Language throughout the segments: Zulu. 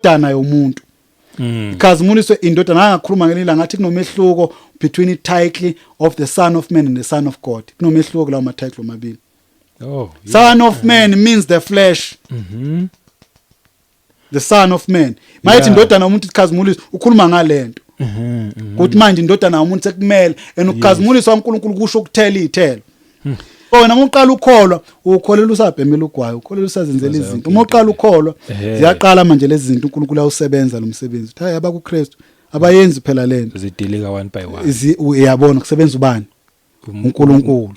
Indodana yomuntu. Ikhazimuliswe indodana. Angakhuluma ngelinye ilanga ngathi kunomehluko between the title of the Son of Man and the Son of God. Kunomehluko kulawo ma title omabili. Oh, yeah. Son of Man means the flesh. The Son of Man. Mayithi indodana yomuntu ikhazimuliswe, ukhuluma ngalento. Ukuthi manje indodana yomuntu sekumele and ukukhazimuliswa uNkulunkulu kusho ukuthela izithelo. Wena uma uqala ukholwa, ukholelwa usabhemela ugwayi, ukholelwa usazenzela Wenza izinto. yonke Uma uqala into. ukholwa, ziyaqala manje lezi zinto, uNkulunkulu awusebenza lo msebenzi. Uthi hayi, abakuKristu abayenzi phela lento. Zidilika one by one. Uyabona kusebenza ubani? uNkulunkulu.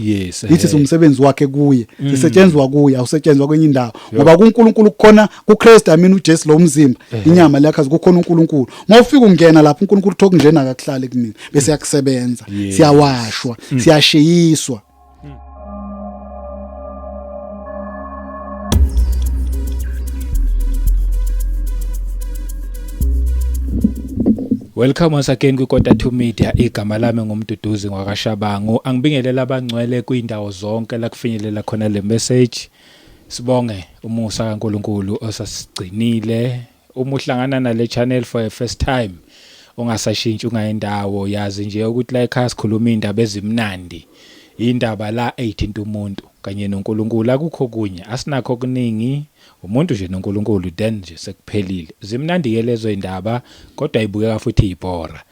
Ithi umsebenzi wakhe kuye, sisetshenzwa kuye, awusetshenzwa kwenye indawo. Ngoba kuNkulunkulu kukhona kuKristu, I mean uJesu lo mzimba, inyama leyakhazi kukhona uNkulunkulu. Mawufika ungena lapho uNkulunkulu uthi okunjena akakuhlali kumina, bese yakusebenza, siyawashwa, siyashiyiswa. Welcome once again kwiKota 2 Media. Igama lami nguMduduzi ngwakaShabangu. Angibingelela abangcwele kwindawo zonke la kufinyelela khona le message. Sibonge umusa kaNkuluNkulu osasigcinile. Uma uhlangana nale channel for a first time, ungasashintshi ungayindawo, yazi nje ukuthi la ekhaya sikhuluma indaba ezimnandi. Indaba la eyithinta umuntu kanye noNkulunkulu, akukho kunye, asinakho okuningi, umuntu nje noNkulunkulu, then nje sekuphelile. Zimnandi ke lezo indaba, kodwa ibukeka futhi ibhora.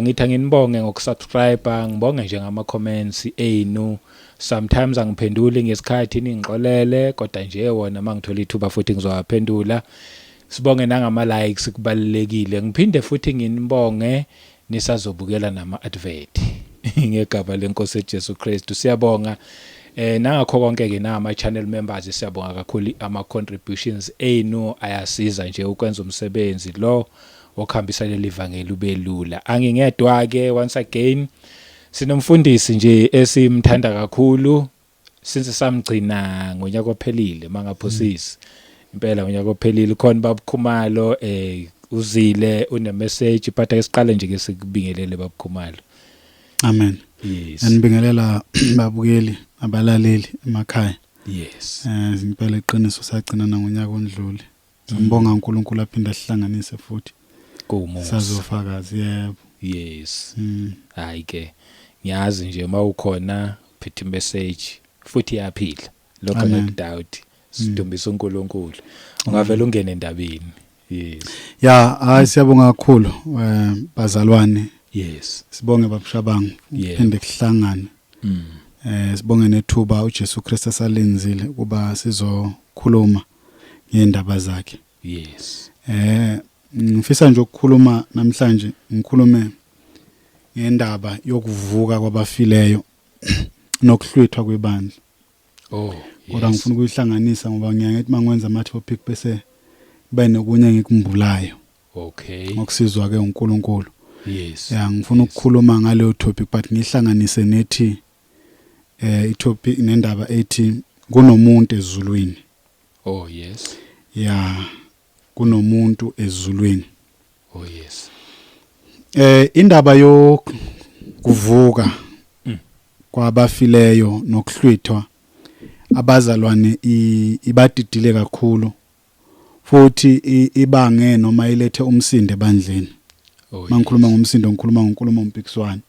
Ngithi anginibonge ngokusubscribe, ngibonge nje ngama comments enu. Sometimes angiphenduli ngesikhathi, ningixolele, kodwa nje wona mangithola ithuba futhi ngizowaphendula. Sibonge nangama likes, kubalulekile. Ngiphinde futhi nginibonge nisazobukela nama advert ngegama lenkosi Jesu Kristu. Siyabonga nangakho konke ke nama channel members, siyabonga kakhulu. Ama contributions enu ayasiza nje ukwenza umsebenzi lo wokuhambisa leli vangeli ube lula. Angingedwa ke, once again sinomfundisi nje esimthanda kakhulu since samgcina ngonyaka ophelile, mangaphosisi impela ngonyaka ophelile. Khona babukhumalo, uzile une message, but ake siqale nje ke sikubingelele babukhumalo. Amen. Yes. Anibingelela babukeli, abalaleli emakhaya. Yes. Impela iqiniso sagcina ngonyaka ondlule. Sibonga uNkulunkulu aphinda sihlanganise futhi. Kuwumusa. Sazofakazi, yebo. Yes. Hayi ke ngiyazi nje mawukhona uphethe message futhi iyaphila. Lokho Amen. angeke doubt. Sidumbisa uNkulunkulu. Ungavela ungene endabeni. Yes. Ya, hayi siyabonga kakhulu bazalwane. Yes. Sibonge babushabangu phinde kuhlangane. Sibonge nethuba uJesu Kristu asalenzile kuba sizokhuluma ngendaba zakhe. Yes. Ngifisa nje ukukhuluma namhlanje, ngikhulume ngendaba yokuvuka kwabafileyo nokuhlwithwa kwebandla. Oh, Kodwa ngifuna ukuyihlanganisa ngoba ngiyangithi mangwenza ama topic bese kube nokunye engikumbulayo. Okay. Ngokusizwa ke uNkulunkulu. Yes. Ya, ngifuna ukukhuluma ngaleyo topic but ngihlanganise nethi itopic nendaba ethi kunomuntu ezulwini. Oh, yes. Ya, kunomuntu ezulwini. Oh, yes. Indaba yokuvuka kwabafileyo nokuhlwithwa abazalwane ibadidile kakhulu futhi ibange noma ilethe umsindo ebandleni. Oh, Mangikhuluma ngomsindo ngikhuluma ngonkulumo mpikiswano.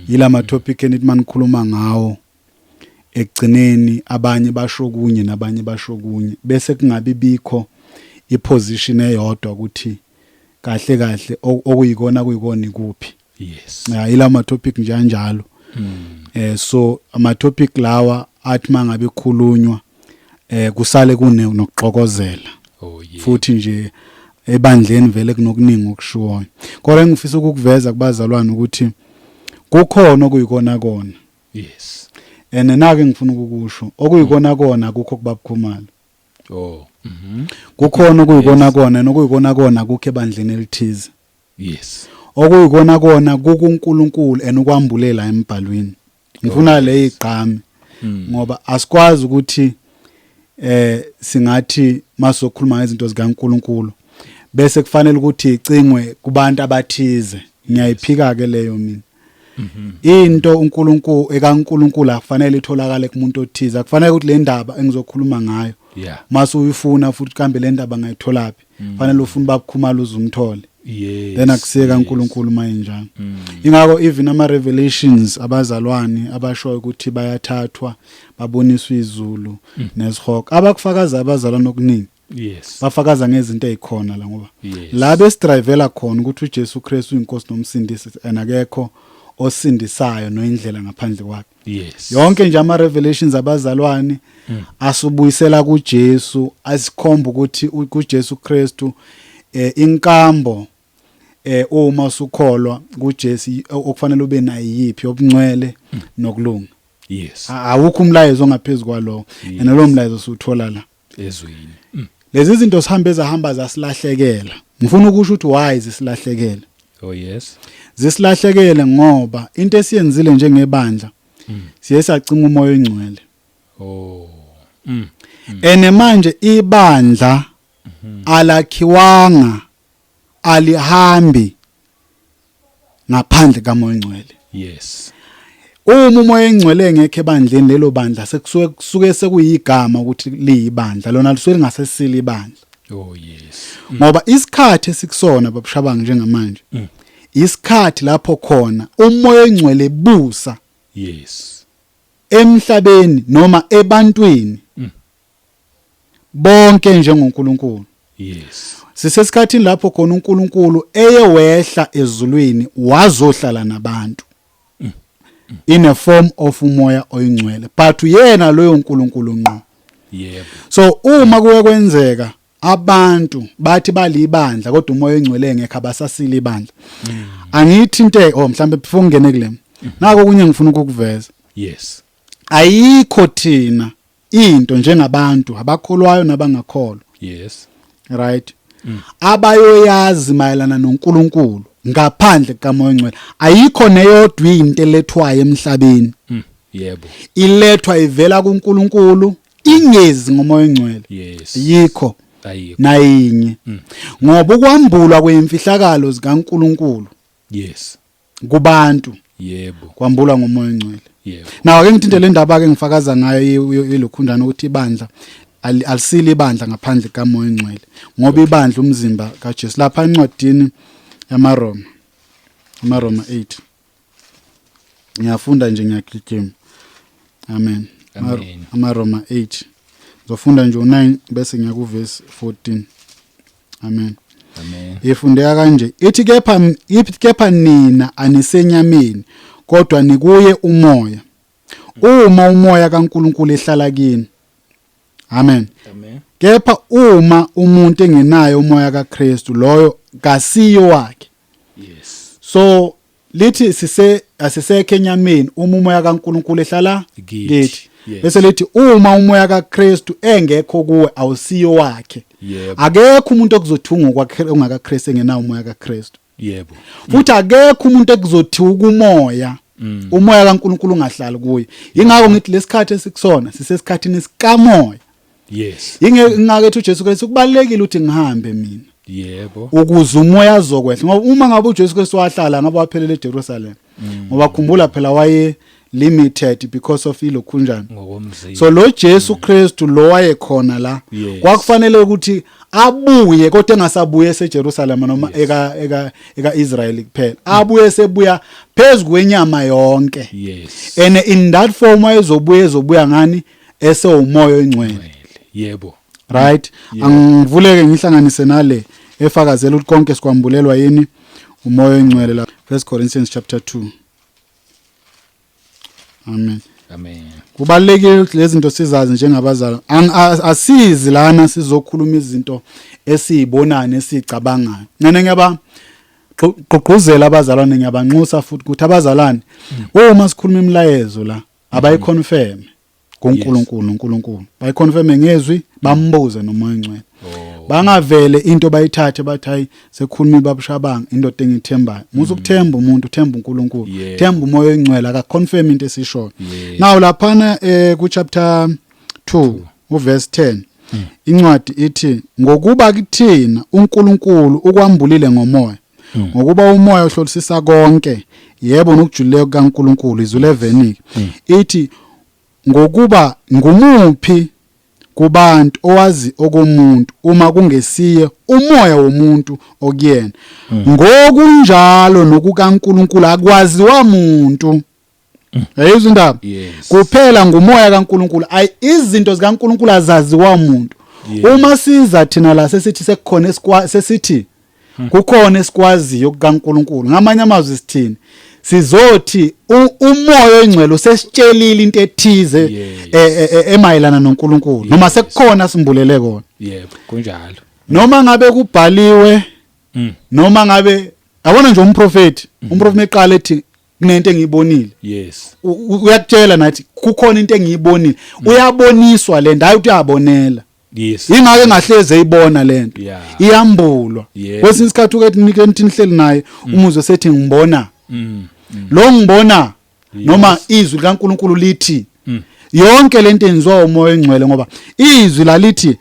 Yilama topic enithi manikhuluma ngawo ekugcineni abanye basho kunye nabanye basho kunye bese kungabi bikho iposition eyodwa ukuthi kahle kahle okuyikona kuyikona ikuphi. Yes. Ya, ilama topic nje anjalo. So ama topic lawa athi mangabe khulunywa kusale kune nokuxokozela. Oh, yeah. Futhi nje ebandleni vele kunokuningi okushiwoyo. Kodwa engifisa ukukuveza kubazalwane ukuthi kukhona okuyikona kona. Yes. And nake ngifuna ukukusho okuyikona kona akukho kubabukhumalo. Oh. Kukhona okuyikona kona nokuyikona kona kukho ebandleni elithize. Yes. Okuyikona kona kukuNkulunkulu enokwambulela embhalweni. Ngifuna le igqame ngoba asikwazi ukuthi singathi masokhuluma ngezinto zikaNkulunkulu bese kufanele ukuthi icingwe kubantu abathize. Ngiyayiphika ke leyo mina. Into uNkulunkulu ekaNkulunkulu akufanele itholakale kumuntu othize. Akufanele ukuthi le ndaba engizokhuluma ngayo Mase uyifuna futhi kambe le ndaba ngayitholaphi, fanele ufune babukhumalo uzumthole. Then akusiyeka uNkulunkulu mayinjalo. Ingakho even ama revelations abazalwane abashoyo ukuthi bayathathwa baboniswa izulu nesihogo, abakufakaza abazalwane okuningi, bafakaza ngezinto ezikhona la, ngoba la besidrivela khona ukuthi uJesu Kristu uyinkosi nomsindisi and akekho osindisayo noyindlela ngaphandle kwakhe. Yonke nje ama revelations abazalwane asubuyisela kuJesu, asikhomba ukuthi kuJesu Kristu inkambo uma usukholwa kuJesu okufanele ube nayo yiphi, obungcwele nokulunga. Awukho umlayezo ongaphezulu kwalowo, and lo mlayezo siwuthola la ezwini. Lezi zinto sihambe zahamba zasilahlekela. Ngifuna ukusho ukuthi why zisilahlekele. Oh yes. Zisilahlekele ngoba into esiyenzile njengebandla, siye sacima umoya oyingcwele. Oh. Ene manje ibandla alakhiwanga, alihambi ngaphandle kamoya oyingcwele. Uma umoya oyingcwele engekho ebandleni, lelo bandla sekusuke kusuke sekuyigama ukuthi liyibandla, lona lisuke lingasesile ibandla. Oh yes. Ngoba isikhathi esikusona, babushabanga, njengamanje isikhathi lapho khona umoya oyingcwele busa emhlabeni noma ebantwini bonke njengoNkulunkulu. Sisesikhathini lapho khona uNkulunkulu eye wehla ezulwini wazohlala nabantu in a form of umoya oyingcwele, but uyena loyo uNkulunkulu ngqo. So uma kuye kwenzeka abantu bathi balibandla kodwa umoya oyingcwele engekho, abasasile ibandla. Angithi into, oh, mhlambe before ngene kule, nako okunye ngifuna ukukuveza. Ayikho thina into njengabantu abakholwayo nabangakholwa, right, abayoyazi mayelana noNkulunkulu ngaphandle kaMoya oNgcwele. Ayikho neyodwa into elethwayo emhlabeni ilethwa ivela kuNkulunkulu ingezi ngoMoya oNgcwele. Yikho Ayikho. nayinye, ngoba ukwambulwa kwemfihlakalo zikaNkulunkulu kubantu kwambulwa ngoMoya oNgcwele. Nawo ake ngithinte le ndaba ke ngifakaza ngayo ilokhunjana ukuthi ibandla alisile ibandla ngaphandle kaMoya oNgcwele, ngoba ibandla umzimba kaJesu. Lapha encwadini yamaRoma, amaRoma 8, ngiyafunda nje, ngiyagijima. Amen. Amen. AmaRoma 8, ngizofunda nje u9 bese ngiya kuverse 14. Amen. Amen. Ifundeka kanje, ithi: Kepha nina anisenyameni, kodwa nikuye umoya, uma umoya kaNkuluNkulu ehlala kini." Amen. Amen. Kepha uma umuntu engenayo umoya kaKristu, loyo kasiyo wakhe. So lithi sise asisekho enyameni uma umoya kaNkuluNkulu ehlala Kithi. kithi. Bese lithi uma umoya kaKristu engekho kuwe, awusiyo wakhe. Akekho umuntu okuzothunga kwakhe ongakaKristu engenawo umoya kaKristu. Futhi akekho umuntu ekuzothiwa kumoya, umoya kaNkuluNkulu ungahlali kuye. Ingakho ngithi lesikhathi esikusona sisesikhathini sikamoya. Ingeke ethi uJesu Kristu kubalekile ukuthi ngihambe mina ukuze umoya azokwehla, ngoba uma ngabe uJesu Kristu wahlala, ngabe waphelela eJerusalem, ngoba khumbula phela waye limited because of ilokhunjana. Ngokomzimba. So lo Jesu Kristu lo wayekhona la, kwakufanele ukuthi abuye, kodwa engasabuye eseJerusalem noma eka Israel kuphela, abuye sebuya phezulu kwenyama yonke. And in that form ayezobuya, ezobuya ngani? Esewumoya oyingcwele. Ngcwele. Yebo. Right, angivuleke ngihlanganise nale efakazela ukuthi konke sikwambulelwa yini, umoya oyingcwele, la 1 Corinthians chapter 2. Amen. Amen. Kubalekile ukuthi lezi zinto sizazi njengabazali. Asizi lana sizokhuluma izinto esizibonayo nesicabangayo. Mina ngiyaba gqugquzela abazalwane, ngiyabanxusa futhi ukuthi abazalwane, uma sikhuluma imilayezo la, abayiconfirm kuNkulunkulu noNkulunkulu, bayiconfirm ngezwi, bambuze nomoya ongcwele. Bangavele into bayithathe bathi, "Hayi, sekhuluma babushabanga, indoda engithembayo." Musa ukuthemba umuntu, uthemba uNkulunkulu. Themba umoya oyingcwele, akaconfirm into esishoyo. Now laphana ku chapter 2 uverse 10, incwadi ithi: "Ngokuba kithina uNkulunkulu ukwambulile ngomoya, ngokuba umoya uhlolisisa konke, yebo, nokujulileyo kukaNkulunkulu." Izwi 11 ithi: "Ngokuba ngumuphi Kubantu owazi okomuntu uma kungesiye umoya womuntu okuyena? Ngokunjalo nokukaNkuluNkulu akwaziwa muntu. Yayizwa indaba? Yes. Kuphela ngumoya kaNkuluNkulu. Ayi, izinto zikaNkuluNkulu azaziwa umuntu. Uma siza thina la sesithi sekukhona esikwa sesithi kukhona esikwaziyo kukaNkuluNkulu, ngamanye amazwi sithini? Sizothi umoya oyingcwele usesitshelile into ethize emayelana noNkulunkulu, noma sekukhona simbulele kona. Yebo, kunjalo. Noma ngabe kubhaliwe, noma ngabe yabona nje umprofeti eqala ethi kunento engiyibonile, uyakutshela nathi kukhona into engiyibonile, uyaboniswa le ndawo, uyabonela. Ingake engahleze eyibona lento, iyambulwa. Kwesinye isikhathi uke nike nithi nihleli naye, umuzwe sethi ngibona lo, ngibona noma izwi likaNkuluNkulu lithi. Yonke lento yenziwa umoya oyingcwele, ngoba izwi lalithi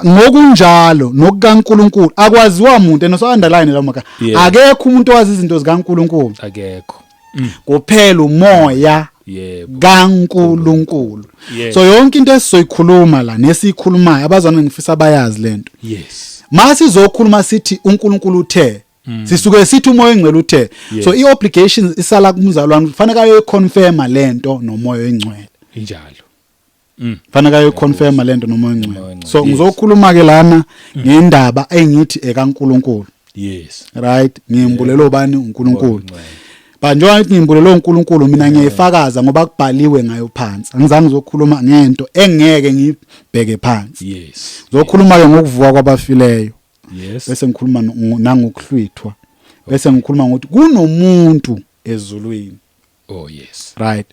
ngokunjalo nokukaNkuluNkulu akwaziwa umuntu. And so underline la maka, akekho umuntu owazi izinto zikaNkuluNkulu. Akekho. Kuphela umoya kaNkuluNkulu. So yonke into esizoyikhuluma la nesiyikhulumayo, abazalwane ngifisa bayazi lento. Masizokhuluma sithi uNkulunkulu uthe, sisuke sithi umoya oyingcwele uthe. So i-obligations isala kumzalwane, kufanele ayoyiconfirma lento nomoya oyingcwele. Injalo. Fanele ayoyiconfirma lento nomoya Umoya oyingcwele. oNgcwele, So ngizokhuluma ke lana ngendaba engithi ekaNkulunkulu. Right, ngimbulelo bani? uNkulunkulu. Oyingcwele. Ba njengoba ngithi ngimbulelo uNkulunkulu, mina ngiyayifakaza ngoba kubhaliwe ngayo phansi. Angizange ngizokhuluma ngento engeke ngibheke phansi. Ngizokhuluma ke ngokuvuka kwabafileyo, bese ngikhuluma nangokuhlwithwa, bese ngikhuluma ngokuthi kunomuntu ezulwini. Oh yes. Right,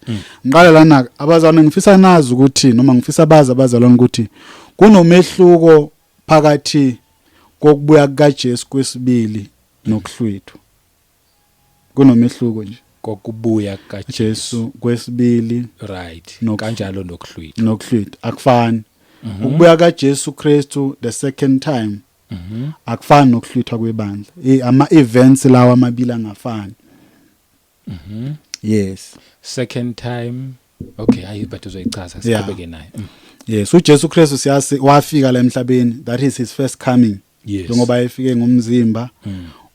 ngiqale lana, abazalwane, ngifisa nazi ukuthi, noma ngifisa bazi abazalwane ukuthi kunomehluko phakathi kokubuya kukaJesu kwesibili nokuhlwithwa. Kunomehluko nje. Kokubuya kaJesu Jesu kwesibili Kanjalo nokuhlwithwa. Nokuhlwithwa akufani. Ukubuya kaJesu Kristu the second time akufani nokuhlwithwa kwebandla. Ama events lawa amabili angafani. Yes. Second time. Okay, ayi, but uzoyichaza, siqhubeke naye. Yes, uJesu Kristu siyasi wafika la emhlabeni, that is his first coming. Njengoba efike ngomzimba,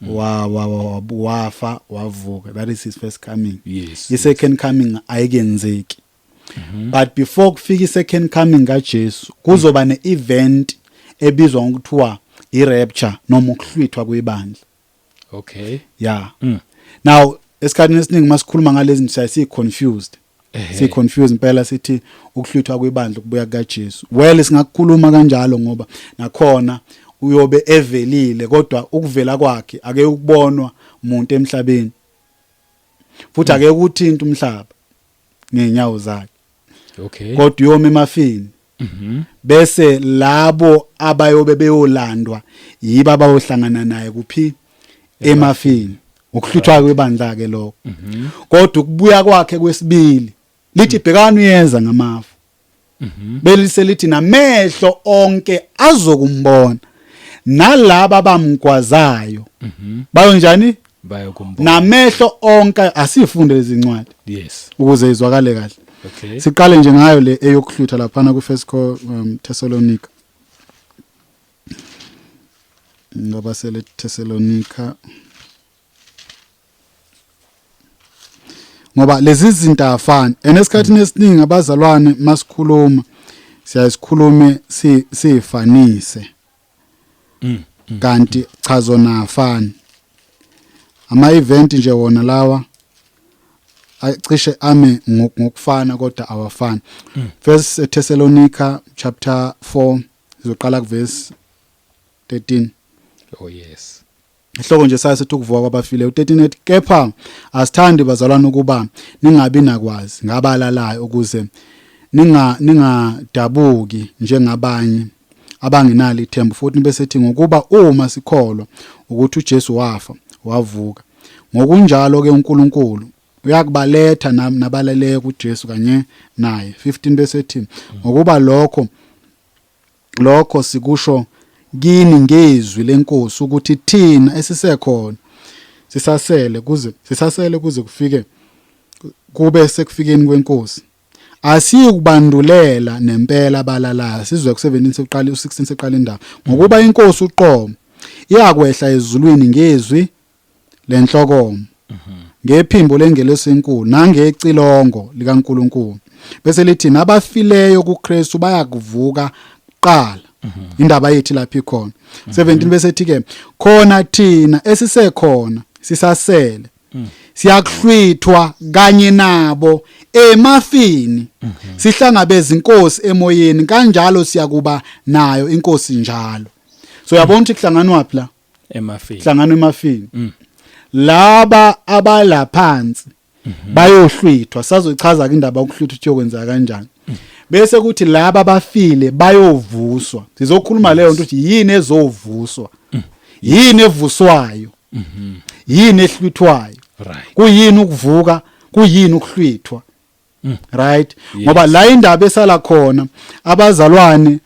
wa wa wafa, wavuka, that is his first coming. I second coming ayikenzeki. But before kufika i second coming kaJesu, kuzoba ne event ebizwa ngokuthiwa i rapture noma ukuhlwithwa kwebandla. Yeah. Now esikhathini esiningi masikhuluma ngalezi zinto siyaye si confused. Si confused impela, sithi ukuhlwithwa kwebandla kubuya kukaJesu. Well, singakukhuluma kanjalo ngoba nakhona uyobe evelile, kodwa ukuvela kwakhe ake ukubonwa umuntu emhlabeni. Futhi ake ukuthinta umhlaba ngezinyawo zakhe. Kodwa uyoma emafini. Bese labo abayobe beyolandwa yiba abayohlangana naye kuphi? Emafini. Ukuhlwithwa kwebandla ke lokho. Kodwa ukubuya kwakhe kwesibili, lithi bhekani uyeza ngamafu. Belise lithi namehlo onke azokumbona, nalaba abamgwazayo bayonjani? Bayokumbona. Namehlo onke. Asifunde lezi ncwadi ukuze izwakale kahle. Siqale nje ngayo le eyokuhlwitha laphana ku First Thessalonica, ngoba sele Thessalonica, ngoba lezi zinto afani, and esikhathini esiningi abazalwane masikhuluma siyaye sikhulume sifanise, kanti cha, zona afani. Ama event nje wona lawa acishe ame ngokufana, kodwa awafani. First Thessalonica chapter 4, sizoqala ku verse 13. Oh yes. Ihloko nje sayo sithi ukuvuka kwabafile. U13 ethi, kepha asithandi, bazalwane, ukuba ningabi nakwazi ngabalalayo, ukuze ningadabuki njengabanye abangenalo ithemba. Futhi bese ethi, ngokuba uma sikholwa ukuthi uJesu wafa wavuka, ngokunjalo ke uNkulunkulu uyakubaletha nabaleleyo kuJesu kanye naye. 15 bese ethi, ngokuba lokho sikusho kini ngezwi lenkosi, ukuthi thina esisekhona sisasele kuze kufike kube sekufikeni kwenkosi. Asiyikubandulela nempela abalalayo. Sizwe ku-17 seqala, u-16 seqala indaba. Ngokuba inkosi uqobo iyakwehla ezulwini ngezwi lenhlokomo, ngephimbo lengelosi enkulu nangecilongo likaNkuluNkulu. Bese lithi nabafileyo kuKristu bayakuvuka kuqala. Indaba yethu lapha ikhona. 17 bese ethi ke khona thina esisekhona sisasele siyakuhlwithwa kanye nabo emafini, sihlangabeza inkosi emoyeni, kanjalo siyakuba nayo inkosi njalo. So uyabona ukuthi kuhlanganwa phi la? Emafini. Kuhlanganwa emafini. Laba abalaphansi bayohlwithwa. Sazochaza ke indaba yokuhlwithwa ukuthi yokwenzeka kanjani. Bese kuthi laba abafile bayovuswa. Sizokhuluma leyo nto ukuthi yini ezovuswa, yini evuswayo, yini ehlwithwayo, kuyini ukuvuka, kuyini ukuhlwithwa, right? Ngoba la indaba esala khona, abazalwane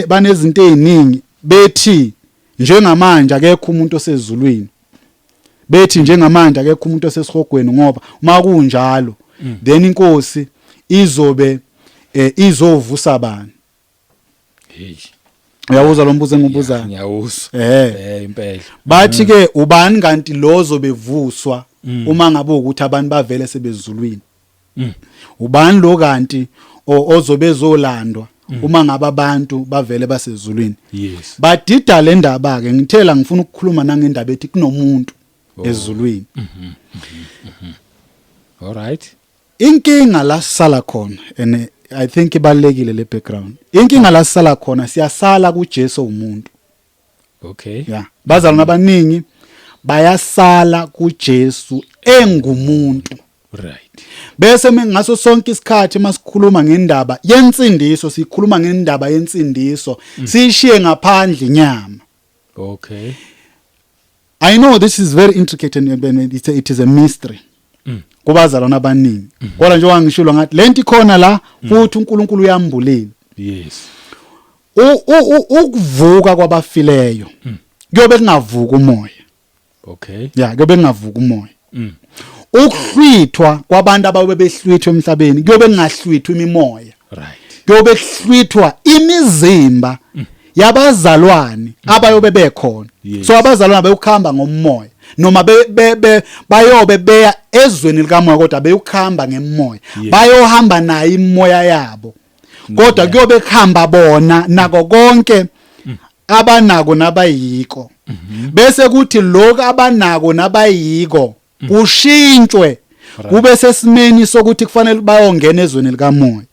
banezinto eziningi, bethi njengamanje akekho umuntu osezulwini, bethi njengamanje akekho umuntu osesihogweni, ngoba uma kunjalo then inkosi izobe izovusa bani? Hey. Uyawuzwa lo mbuzo engibuzayo? Ngiyawuzwa. Impela. Bathi ke ubani kanti lozo bevuswa uma ngabe ukuthi abantu bavele sebezulwini? Ubani lo kanti ozobe ezolandwa uma ngabe abantu bavele basezulwini? Badida le ndaba ke. Ngithela ngifuna ukukhuluma nangendaba ethi kunomuntu ezulwini. All right. Inkinga la sisala khona, and I think ibalekile le background, inkinga la sisala khona, siyasala kuJesu umuntu. Yeah, bazalwane abaningi bayasala kuJesu engumuntu. Bese ngaso sonke isikhathi masikhuluma ngendaba yensindiso, sikhuluma ngendaba yensindiso sishiye ngaphandle inyama. I know this is very intricate and it is a mystery kubazalwane abaningi, kodwa njengoba ngishilo ngathi lento ikhona la futhi uNkulunkulu uyambulile. Ukuvuka kwabafileyo kuyobe kungavuka umoya. Ya, kuyobe kungavuka umoya. Ukuhlwithwa kwabantu ababe behlwithwa emhlabeni kuyobe kungahlwithwa imimoya. Kuyobe kuhlwithwa imizimba yabazalwane abayobe bekhona. So abazalwane bayokuhamba ngomoya noma bayobe beya ezweni likamoya, kodwa beyokuhamba ngemoya. Bayohamba nayo imoya yabo, kodwa kuyobe kuhamba bona nako konke abanako nabayiko. Bese kuthi lokhu abanako nabayiko kushintshwe kube sesimeni sokuthi kufanele bayongena ezweni likamoya.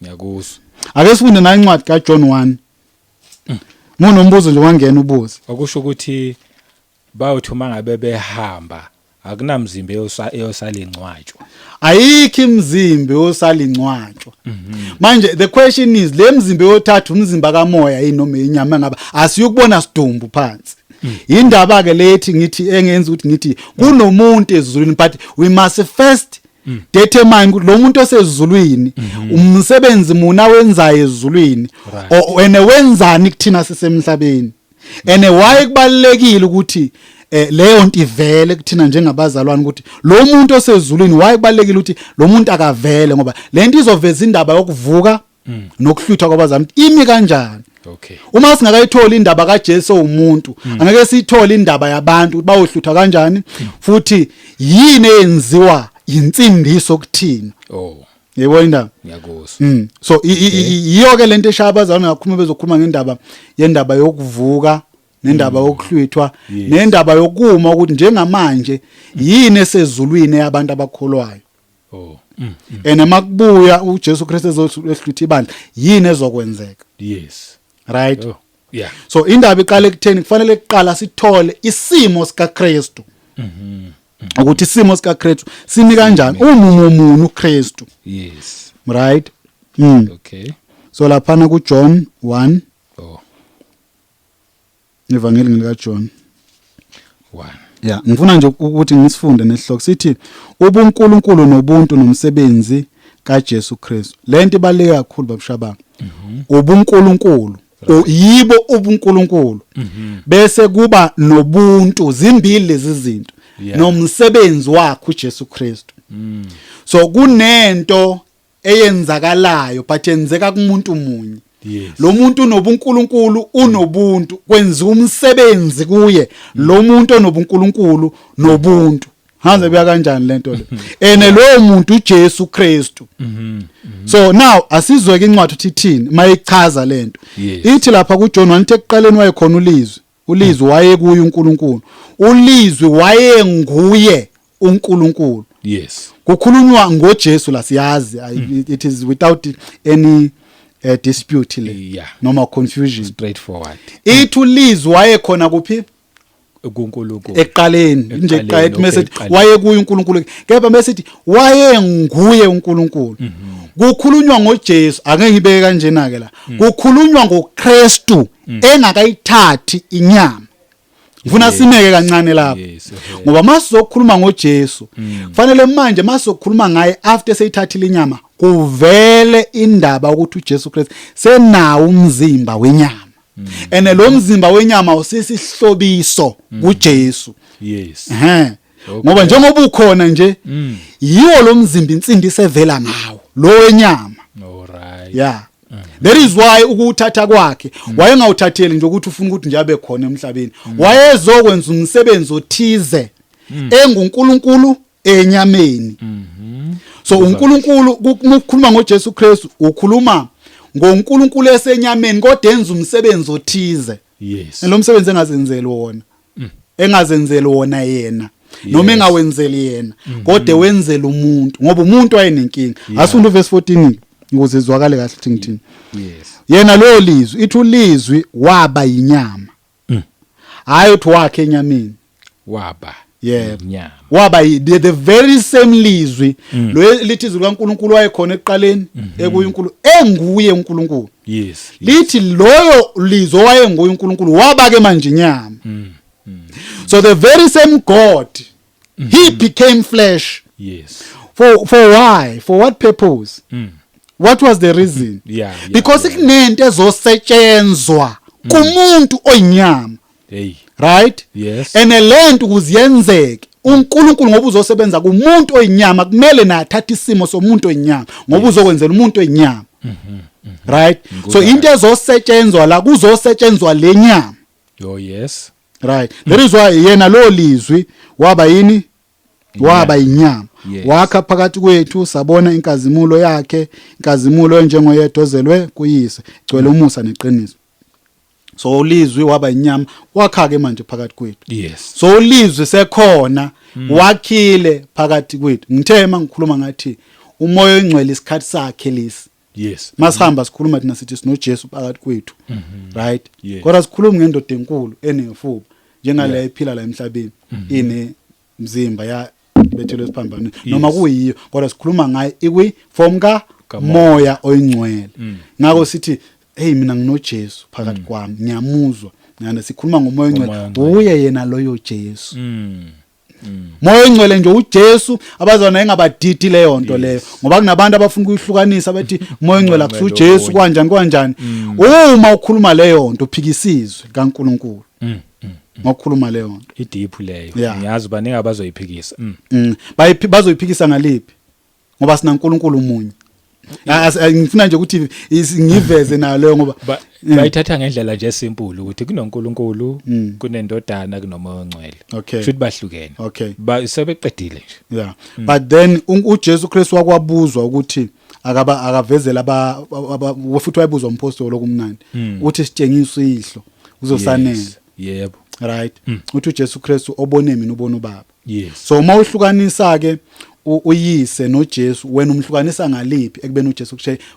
Ngiyakuzwa. Ake sifunde nayo incwadi kaJohn 1. Munombuzo nje wangena ubuze. Okusho ukuthi bayothi uma ngabe behamba akunamzimba eyosala ingcwatshwa. Ayikho imizimba eyosala ingcwatshwa. Manje the question is, le mzimba eyothatha umzimba kamoya yini noma inyama? Ngaba asiyukubona sidumbu phansi. Indaba ke lethi ngithi engenza ukuthi ngithi kunomuntu ezulwini, but we must first determine ukuthi lo muntu osezulwini umsebenzi muna wenzayo ezulwini, ene wenzani kuthina sisemhlabeni, ene why kubalekile ukuthi leyo nto ivele kuthina njengabazalwane, ukuthi lo muntu osezulwini, why kubalekile ukuthi lo muntu akavele, ngoba lento izoveza indaba yokuvuka nokuhlwithwa kwabazalwane imi kanjani. Uma singakayitholi indaba kaJesu umuntu, angeke siyithole indaba yabantu ukuthi bayohluthwa kanjani futhi yini eyenziwa insindiso kuthina. Yebo, indaba. Ngiyakuzwa. So yiyo ke lento eshaya abazalwane kakhulu bezokhuluma ngendaba yendaba yokuvuka nendaba yokuhlwithwa nendaba yokuma, ukuthi njengamanje yini esezulwini yabantu abakholwayo. Ene makubuya uJesu Kristu ezohlwitha ibandla, yini ezokwenzeka? Right. Oh yeah. So indaba iqala ekutheni kufanele kuqala sithole isimo sikaKristu, ukuthi isimo sikaKristu simi kanjani, umumo muni uKristu. Right. So laphana kuJohn 1, ivangeli lika John. 1. Ya, ngifuna nje ukuthi ngisifunde nesihloko sithi ubuNkulunkulu nobuntu nomsebenzi kaJesu Kristu. Lento ibaluleke kakhulu, babushabanga. UbuNkulunkulu, yibo ubuNkulunkulu, bese kuba nobuntu, zimbili lezi zinto, nomsebenzi wakhe uJesu Kristu. So kunento eyenzakalayo, but yenzeka kumuntu munye. Lo muntu unobuNkulunkulu, unobuntu, kwenziwa umsebenzi kuye lo muntu onobuNkulunkulu nobuntu. Hanze buya kanjani lento le? Ene lowo muntu uJesu Kristu. So now asizweke incwadi uthi ithini mayichaza lento. Ithi lapha kuJohn 1, ekuqaleni wayekhona ulizwi, ulizwi wayekuye uNkulunkulu, ulizwi wayenguye uNkulunkulu. Kukhulunywa ngoJesu la, siyazi, it is without any dispute le noma confusion. Straightforward. Ithi ulizwi wayekhona kuphi? KuNkulunkulu. Ekuqaleni nje. Ekuqaleni, Eqala mase ekuqaleni. Wayekuye uNkulunkulu, kepha mesithi wayenguye uNkulunkulu, kukhulunywa ngoJesu. Ake ngibeke kanjena ke la, kukhulunywa ngoKristu engakayithathi inyama. Ngifuna simeke kancane lapho, ngoba masizokhuluma ngoJesu, kufanele manje masizokhuluma ngaye after seyithathile inyama, kuvele indaba ukuthi uJesu Kristu senawo umzimba wenyama, ene lo mzimba wenyama usisihlobiso kuJesu. Ngoba njengoba ukhona nje, yiwo lo mzimba insindiso evela ngawo, lo wenyama. Yeah, that is why ukuwuthatha kwakhe wayengawuthatheli nje ukuthi ufuna ukuthi nje abe khona emhlabeni, wayezokwenza umsebenzi othize enguNkulunkulu enyameni. So uNkulunkulu, ukukhuluma ngoJesu Kristu, ukhuluma ngoNkulunkulu esenyameni, kodwa enza umsebenzi othize. Lo msebenzi engazenzeli wona, engazenzeli wona yena noma engawenzeli yena, kodwa wenzela umuntu, ngoba umuntu wayenenkinga. Asifunda uverse 14 ukuze izwakale kahle ukuthi ngithini. Yena lo lizwi, ithi ulizwi waba yinyama, hayi uthi wakhe enyameni. Waba inyama. Waba the very same lizwi lo lithi izwi likaNkulunkulu wayekhona ekuqaleni ekuye uNkulunkulu, enguye uNkulunkulu. Lithi loyo lizwi owayenguye uNkulunkulu waba ke manje inyama. So the very same God, he became flesh. For why? For what purpose? What was the reason? Because kunento ezosetshenzwa kumuntu oyinyama. Hey. Right? Yes. And lento ukuze yenzeke, uNkulunkulu ngoba uzosebenza kumuntu oyinyama, kumele nathatha isimo somuntu oyinyama, ngoba uzokwenzela umuntu oyinyama, right? So into ezosetshenzwa la, kuzosetshenzwa lenyama. Oh yes. Right, that is why yena lo lizwi waba yini? Waba inyama. Wakha phakathi kwethu, sabona inkazimulo yakhe, inkazimulo enjengoyedwa ozelwe kuyise, gcwele umusa neqiniso. So ulizwi waba inyama, wakha ke manje phakathi kwethu. So ulizwi sekhona, wakhile phakathi kwethu. Ngithe mangikhuluma ngathi uMoya oNgcwele isikhathi sakhe lesi. Masihamba sikhuluma thina sithi sinoJesu phakathi kwethu, right? Yes. Kodwa sikhuluma ngendoda enkulu enefuba njengale ephila la emhlabeni, ine mzimba ya bethelwe esiphambanweni, noma kuyiyo, kodwa sikhuluma ngaye ikwi form ka Kamoya. Moya oyiNgcwele. Ngakho sithi, hey, mina nginoJesu phakathi kwami, ngiyamuzwa ngana sikhuluma ngoMoya Ngomoya oNgcwele. oNgcwele. Uye yena loyo Jesu. Moya oNgcwele nje uJesu, abazona engabadidi leyo nto leyo, ngoba kunabantu abafuna ukuyihlukanisa, bathi Moya oNgcwele Moya Ongcwele akusuJesu. okunye. Kanjani kanjani? Uma ukhuluma leyo nto, uphikisizwe kaNkuluNkulu ngokukhuluma leyo nto. Ideep leyo. Yeah. Ngiyazi baningi abazoyiphikisa. Bazoyiphikisa ngaliphi? Ngoba sina uNkulunkulu munye. Ngifuna nje ukuthi ngiveze nayo leyo ngoba Bayithatha ngendlela nje simple ukuthi kunoNkulunkulu, kunendodana, kunoMoya oNgcwele. Futhi bahlukene. Ba sebeqedile nje. Yeah, but then uJesu Kristu wakwabuzwa ukuthi akaba akavezela aba, futhi wayebuzwa umpostoli okumnandi, uthi sitshengisa uyihlo uzosanela. Yes. Yebo. Right, uthi uJesu Kristu, obone mina ubona uBaba. So uma uhlukanisa ke uyise noJesu, wena umhlukanisa ngaliphi ekubeni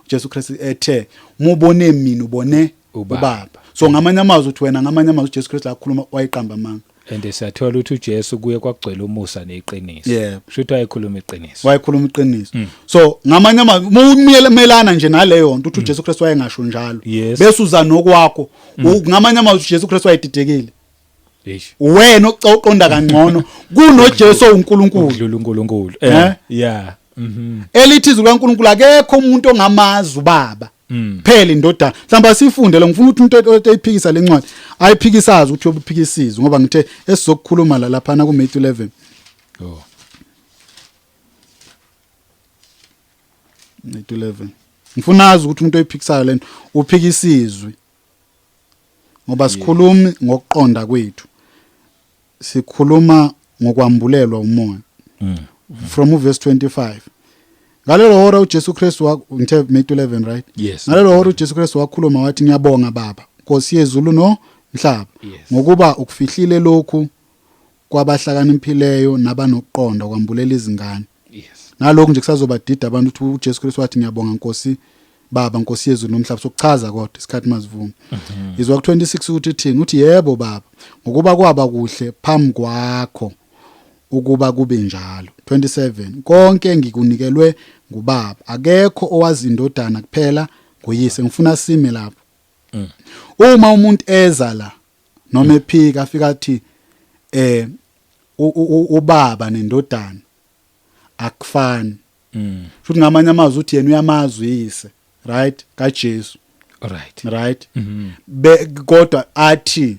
uJesu Kristu ethe mubone mina ubone Ubaba. uBaba? So ngamanye amazwi uthi wena, ngamanye amazwi uJesu Kristu akhuluma wayiqamba amanga. And siyathola ukuthi uJesu kuye kwagcwele umusa neqiniso. Kusho ukuthi wayekhuluma iqiniso. Wayekhuluma iqiniso. So ngamanye amazwi mumelana nje naleyo nto uthi uJesu Kristu wayengasho njalo, bese uza nokwakho, ngamanye amazwi uJesu Kristu wayedidekile. Eish. Wena oqonda kangcono kunoJesu uNkulunkulu. Ukudlula uNkulunkulu. Eh? Yeah. Elithi izwi likaNkulunkulu, akekho umuntu ongamazi uBaba, phela indodana. Mhlawumbe asifunde lo, ngifuna ukuthi umuntu oyiphikisa lencwadi ayiphikisazi ukuthi uyophikisizwe, ngoba ngithe esizokukhuluma la laphana ku Matthew 11. Oh. Matthew 11. Ngifuna azi ukuthi umuntu oyiphikisayo lento uphikisa izwi. Ngoba sikhulumi ngokuqonda kwethu. Sikhuluma ngokwambulelwa umoya. From verse 25. Ngalelo hora uJesu Kristu, ngithe Matthew 11, right? Yes. Ngalelo hora uJesu Kristu wakhuluma wathi, ngiyabonga Baba, Nkosi yezulu no mhlaba, ngokuba ukufihlile lokhu kwabahlakaniphileyo nabanokuqonda, kwambulela izingane. Nalokhu nje kusazobadida abantu ukuthi uJesu Kristu wathi ngiyabonga Nkosi Baba, Nkosi yezulu nomhlaba. Sokuchaza kodwa isikhathi mazivuma. Izwa ku 26 ukuthi uthini, uthi yebo Baba, ngokuba kwaba kuhle phambi kwakho ukuba kube njalo. 27 Konke ngikunikelwe ngubaba, akekho owazi indodana kuphela nguyise. Ngifuna sime lapho. Uma umuntu eza la noma ephika, afika athi ubaba nendodana akufani, futhi ngamanye amazwi uthi yena uyamazi uyise, right, kaJesu, right, be kodwa athi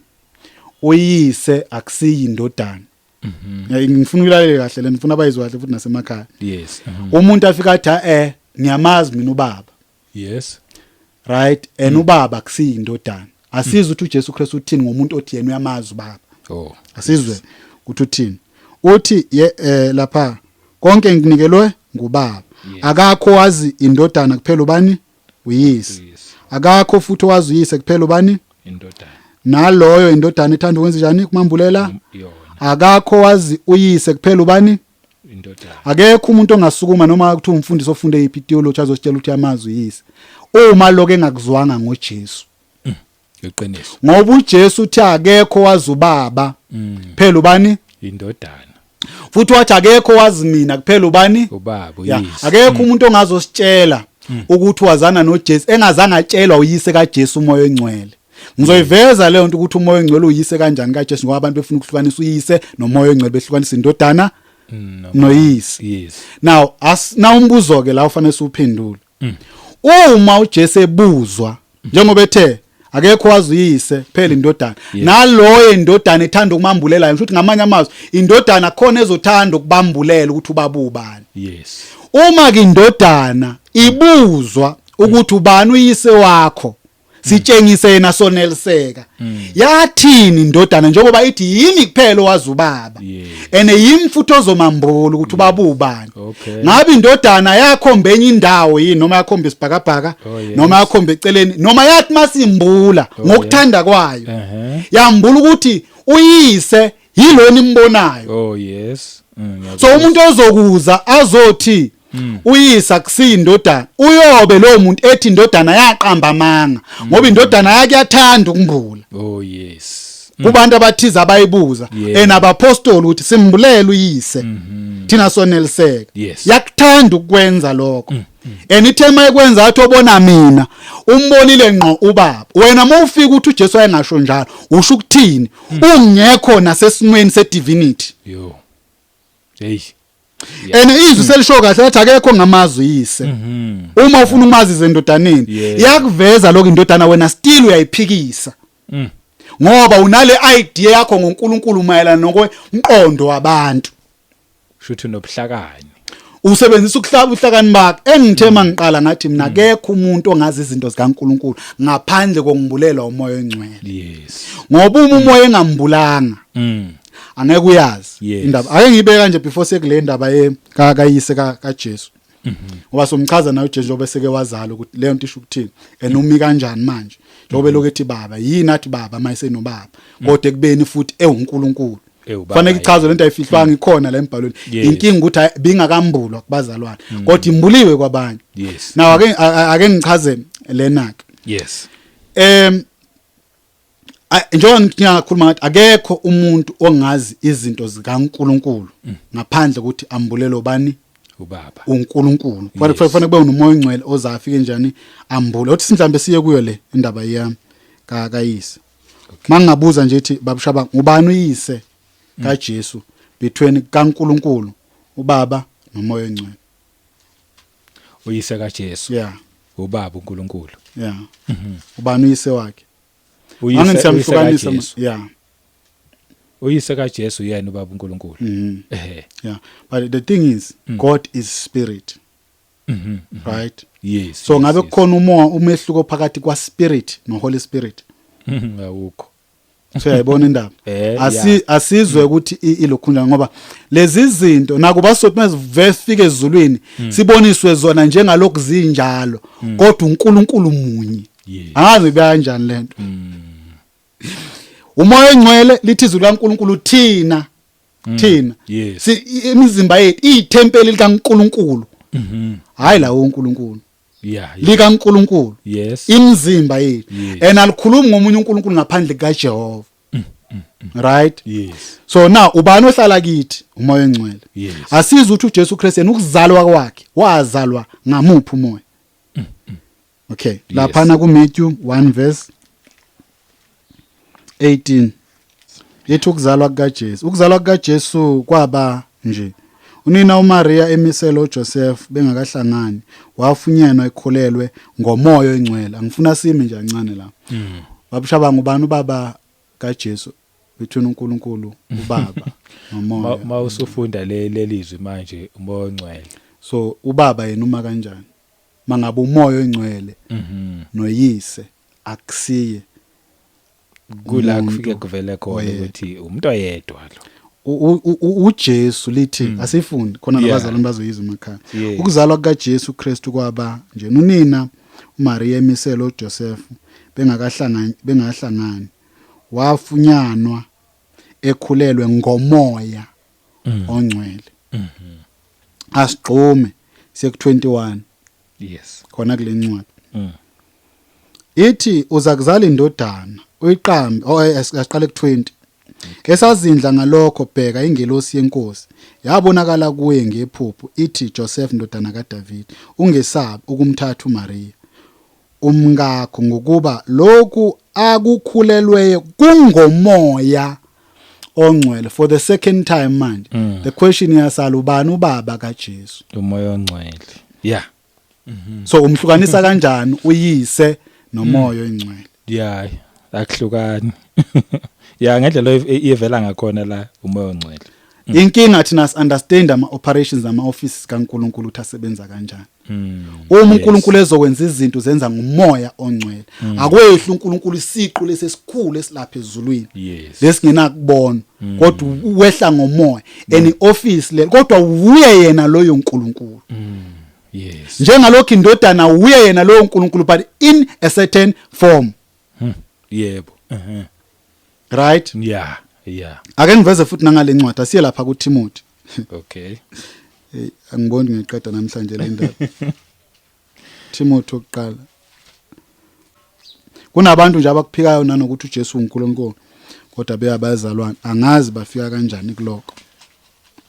uyise akusiyi indodana. Ngifuna uyilalele kahle le, ngifuna abayizwe kahle futhi nasemakhaya. Umuntu afika athi, ngiyamazi mina ubaba, right, and ubaba akusiyi indodana. Asizwe ukuthi uJesu Kristu uthini ngomuntu othi yena uyamazi ubaba. Asizwe ukuthi uthini. Uthi ye lapha, konke ngikunikelwe ngubaba, akakho wazi indodana kuphela ubani? Uyise. Akakho futhi owazi uyise kuphela ubani? Indodana. Naloyo indodana ethanda ukwenza njani? Kumambulela. Yona. Akakho wazi uyise kuphela ubani? Indodana. Akekho umuntu ongasukuma, noma kuthiwa umfundisi ofunde iphi theology, azositshela ukuthi amazi uyise, uma lokho engakuzwanga ngoJesu. Iqiniso. Ngoba uJesu uthi akekho wazi ubaba phela ubani? Indodana. Futhi wathi akekho wazi mina kuphela ubani? Ubaba. Ya. Uyise. Akekho umuntu ongazositshela ukuthi wazana noJesu engazange atshelwa uyise kaJesu, umoya ongcwele. Ngizoyiveza leyo nto ukuthi umoya ongcwele uyise kanjani kaJesu, ngoba abantu befuna ukuhlukanisa uyise nomoya ongcwele, behlukanisa indodana noyise. Now as na umbuzo ke la ufanele siwuphendule, uma uJesu ebuzwa njengoba ethe akekho wazi uyise phela indodana, naloyo indodana ethanda ukumambulela, ngisho ukuthi ngamanye amazwi indodana khona ezothanda ukubambulela ukuthi ubaba ubani. Uma ke indodana ibuzwa ukuthi ubani uyise wakho, sitshengise yena soneliseka, yathini indodana, njengoba ithi yimi kuphela owazi ubaba ene yimi futhi ozomambula ukuthi ubaba ubani? Ngabe indodana yakhomba enye indawo yini, noma yakhomba isibhakabhaka, noma yakhomba eceleni, noma yathi masimbula ngokuthanda kwayo, yambula ukuthi uyise yilona imbonayo? Oh yes. So umuntu ozokuza azothi uyisa kusindodana, uyobe lo muntu ethi indodana yaqamba amanga, ngoba indodana yakhe yathanda ukumbula Oh yes. Kubantu abathize abayibuza enabapostoli ukuthi simbulele uyise thina soneliseka. Yakuthanda ukwenza lokho, and ithe mayikwenza athi obona mina umbonile ngqo ubaba. Wena mawufika uthi uJesu wayengasho njalo, usho ukuthini ungekho nasesimweni sedivinity? Yo. Hey. And izwi selisho kahle lathi akekho ngamazi uyise. Uma ufuna ukumazi izendodaneni, yakuveza lokho indodana, wena still uyayiphikisa, ngoba unale idea yakho ngoNkulunkulu mayelana nokwemqondo wabantu. Shuthu nobuhlakani. Usebenzisa ukuhlaba uhlakani bakhe. Engithe mangiqala ngathi mina akekho umuntu ongazi izinto zikaNkulunkulu ngaphandle kokumbulelwa umoya ongcwele, ngoba uma umoya engambulanga, angeke uyazi indaba. Ake ngiyibeka nje before sekule ndaba ye kayise kaJesu, ngoba somchaza naye uJesu njengoba seke wazala ukuthi leyo nto isho ukuthini and umi kanjani manje, njengoba elokhu ethi baba. Yini athi baba mayisenobaba, kodwa ekubeni futhi ewuNkulunkulu? Ewubaba, Fanele ichazwe lento, ayifihlwanga, ikhona la embhalweni. Inkinga ukuthi bingakambulwa kubazalwane, kodwa imbuliwe kwabanye. Now ake ngichaze lena ke. Njengoba ngiyakhuluma ngathi akekho umuntu ongazi izinto zikaNkuluNkulu ngaphandle ukuthi ambulele ubani? Ubaba. UNkulunkulu. Kufanele kufanele kube unomoya ongcwele ozafika njani ambule. Uthi mhlambe siye kuyo le indaba yami kayise. Mangingabuza nje ithi, babushaba, ngubani uyise kaJesu between kaNkuluNkulu ubaba nomoya ongcwele? Uyise kaJesu. Ubaba uNkulunkulu. Yeah, ubani uyise wakhe? Uyise Angithi uyise siyamhlukanisa. kaJesu. Uyise kaJesu yena ubaba uNkulunkulu. Yeah, but the thing is, God is spirit. Right? Yes. So ngabe kukhona umoya, umehluko phakathi kwa spirit no Holy Spirit? Awukho. So uyayibona indaba? Yeah. Asizwe ukuthi ilokhunja, ngoba lezi zinto nakuba sothi mezifike ezulwini siboniswe zona njengalokhu zinjalo, kodwa uNkulunkulu munye. Angazi kanjani lento. Umoya ongcwele, lithi izwi likaNkulunkulu, thina imizimba yethu iyithempeli likaNkulunkulu. Hayi la uNkulunkulu, likaNkulunkulu. Imizimba yethu. And alikhulumi ngomunye uNkulunkulu ngaphandle kaJehova, right? Yes. So now ubani ohlala kithi? Umoya ongcwele. Asiza ukuthi uJesu Kristu yena ukuzalwa kwakhe wazalwa ngamuphi umoya? Okay, laphana ku Matthew 1 verse 18 ithi ukuzalwa kukaJesu, ukuzalwa kukaJesu kwaba nje: unina uMaria emisele uJoseph bengakahlangani, wafunyenwa ekhulelwe ngomoya ongcwele. Angifuna sime nje kancane la. Babushabanga, ubani ubaba kaJesu between uNkulunkulu ubaba nomoya? Ma usufunda le lelizwi manje, umoya ongcwele. So ubaba yena uma kanjani mangabe umoya ongcwele noyise akusiye Kula umuntu kufike kuvele khona oyedwa. Ukuthi umuntu oyedwa lo. UJesu lithi, asifunde khona, nabazalwane bazoyizwa emakhaya. Ukuzalwa kukaJesu Kristu kwaba nje: unina uMaria emisele uJoseph bengakahlangani, wafunyanwa ekhulelwe ngomoya ongcwele. Asigqume siye ku21. Khona kule ncwadi ithi uza kuzala indodana uyiqambe. Oh, asiqale ku20. Esazindla ngalokho, bheka, ingelosi yenkosi yabonakala kuye ngephupho ithi, "Joseph, ndodana kaDavid, ungesabi ukumthatha uMaria umkakho, ngokuba lokhu akukhulelweyo kungomoya ongcwele." For the second time manje, the question iyasala: ubani ubaba kaJesu? Umoya ongcwele, yeah. So umhlukanisa kanjani uyise nomoya oyingcwele? Yeah, akuhlukani, yeah, ngendlela iyevela ngakhona la, umoya ongcwele. Inkinga thina si-understand ama operations nama offices kaNkuluNkulu ukuthi asebenza kanjani. Uma uNkulunkulu ezokwenza izinto, zenza ngumoya ongcwele. Akwehli uNkulunkulu isiqu lesesikhulu esilapha ezulwini lesingenakubona, kodwa wehla ngomoya and office le, kodwa uye yena loyo uNkulunkulu. Njengalokho indodana uye yena loyo uNkulunkulu, but in a certain form. Yebo uh-huh. Right? Yeah. Ake ngiveze futhi nangale ncwadi, asiye lapha kuTimothy. Okay. Hey, angiboni ngiqeda namhlanje le ndaba. Timothy okuqala. Kunabantu nje abakuphikayo nanokuthi uJesu uNkulunkulu, kodwa beyabazalwane. Angazi bafika kanjani kuloko.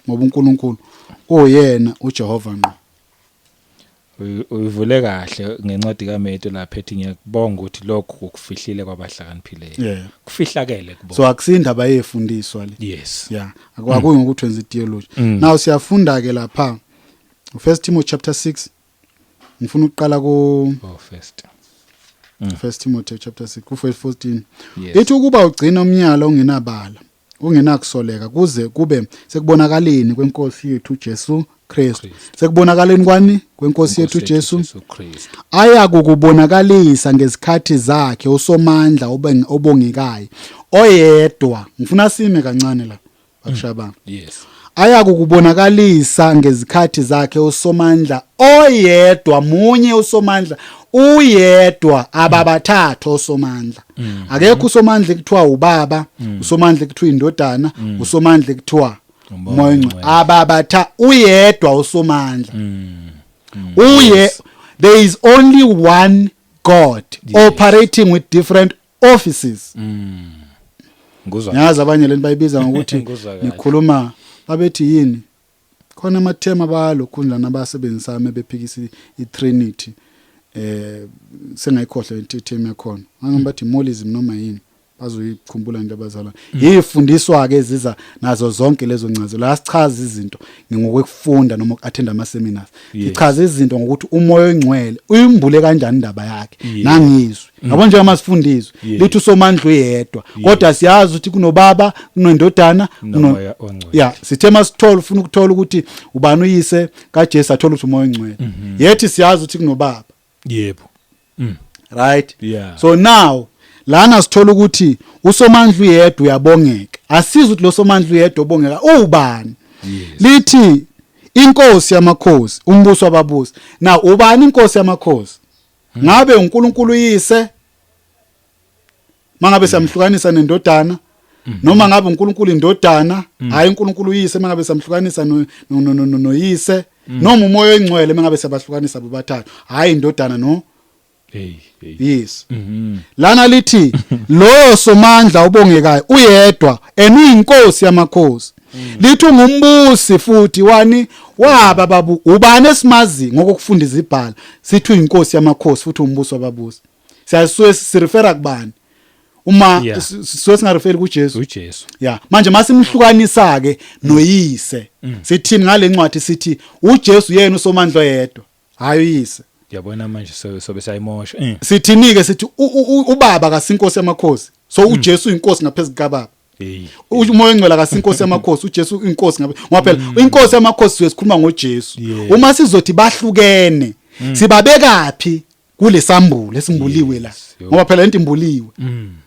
Ngoba uNkulunkulu uyena uJehova ngqo. Uyivule kahle ngencwadi kaMethu lapha ethi ngiyakubonga ukuthi lokhu kukufihlile kwabahlakaniphileyo. Kufihlakele kubo. So akusindaba yefundiswa le. Yeah, akwakuyi ngokuthi wenza theology. Now siyafunda ke lapha. First Timothy chapter 6. Ngifuna ukuqala ku Oh, first. First Timothy chapter 6 ku verse 14. Yes. Ithi ukuba ugcina umnyalo ongenabala, ungenakusoleka, kuze kube sekubonakaleni kwenkosi yethu Jesu Kristu. Kristu. Sekubonakaleni kwani? Kwenkosi yethu Jesu. Jesu Kristu. Aya kukubonakalisa ngezikhathi zakhe uSomandla obongekayo oyedwa. Ngifuna sime kancane la, bakushabanga. Aya kukubonakalisa ngezikhathi zakhe uSomandla oyedwa, munye uSomandla, uyedwa, ababathathu osomandla. Akekho uSomandla kuthiwa ubaba, uSomandla kuthiwa indodana, uSomandla kuthiwa Umoya umoya ongcwele. Ababatha, uyedwa uSomandla. Uye there is only one God operating with different offices. Nguzwa. Ngiyazi abanye lento bayibiza ngokuthi Ngikuzwa kahle. nikhuluma, babethi yini khona amathema abalokhundla nabasebenzisa bephikisa i-Trinity, sengayikhohlwa i-term yakhona, ngangibathi molism noma yini. Bazoyikhumbula into abazalwane. Yifundiswa ke eziza nazo zonke lezo ncazelo. La sichaza izinto ngokufunda noma uku-attend ama seminars. Sichaza izinto ngokuthi uMoya oNgcwele uyimbule kanjani indaba yakhe nangizwi. Yabo, njengoba sifundizwe lithi uSomandla uyedwa, kodwa siyazi ukuthi kunoBaba, kunendodana, noMoya oNgcwele. Ya, sithe masithola, ufuna ukuthola ukuthi ubani uyise kaJesu, athola ukuthi uMoya oNgcwele. Yethi siyazi ukuthi kunoBaba. Right? Yeah. So now lana sithola ukuthi uSomandla uyedwa, uyabongeka. Asizi ukuthi lo Somandla uyedwa obongeka ubani. Lithi inkosi yamakhosi, umbuso wababusi. Now ubani inkosi yamakhosi? Ngabe uNkulunkulu uyise, mangabe siyamhlukanisa nendodana, noma ngabe uNkulunkulu indodana, hayi uNkulunkulu uyise, mangabe siyamhlukanisa noyise, noma uMoya oNgcwele, mangabe siyabahlukanisa bobathathu, hayi indodana no Hey, hey. Yes. Lana lithi lo Somandla ubongekayo uyedwa and uyinkosi yamakhosi. Lithi ungumbusi futhi wani waba babu. Ubani esimazi ngokufunda izibhalo sithi uyinkosi yamakhosi futhi umbusi wababusi? Siyasuke sirefera kubani uma sisuke singareferi kuJesu? uJesu. Ya, manje masimhlukanisa ke noyise, sithini ngale ncwadi? Sithi uJesu yena uSomandla oyedwa, hayi uyise. Yabona manje sobe sayimosha. Sithini ke? Sithi ubaba kasinkosi yamakhosi, so uJesu uyinkosi ngaphezulu kababa. Hey. UMoya oNgcwele akasinkosi yamakhosi, uJesu uyinkosi ngabe, ngoba phela inkosi yamakhosi sizobe sikhuluma ngoJesu. Uma sizothi bahlukene, sibabekaphi kulesambulo esimbuliwe la? Ngoba phela into imbuliwe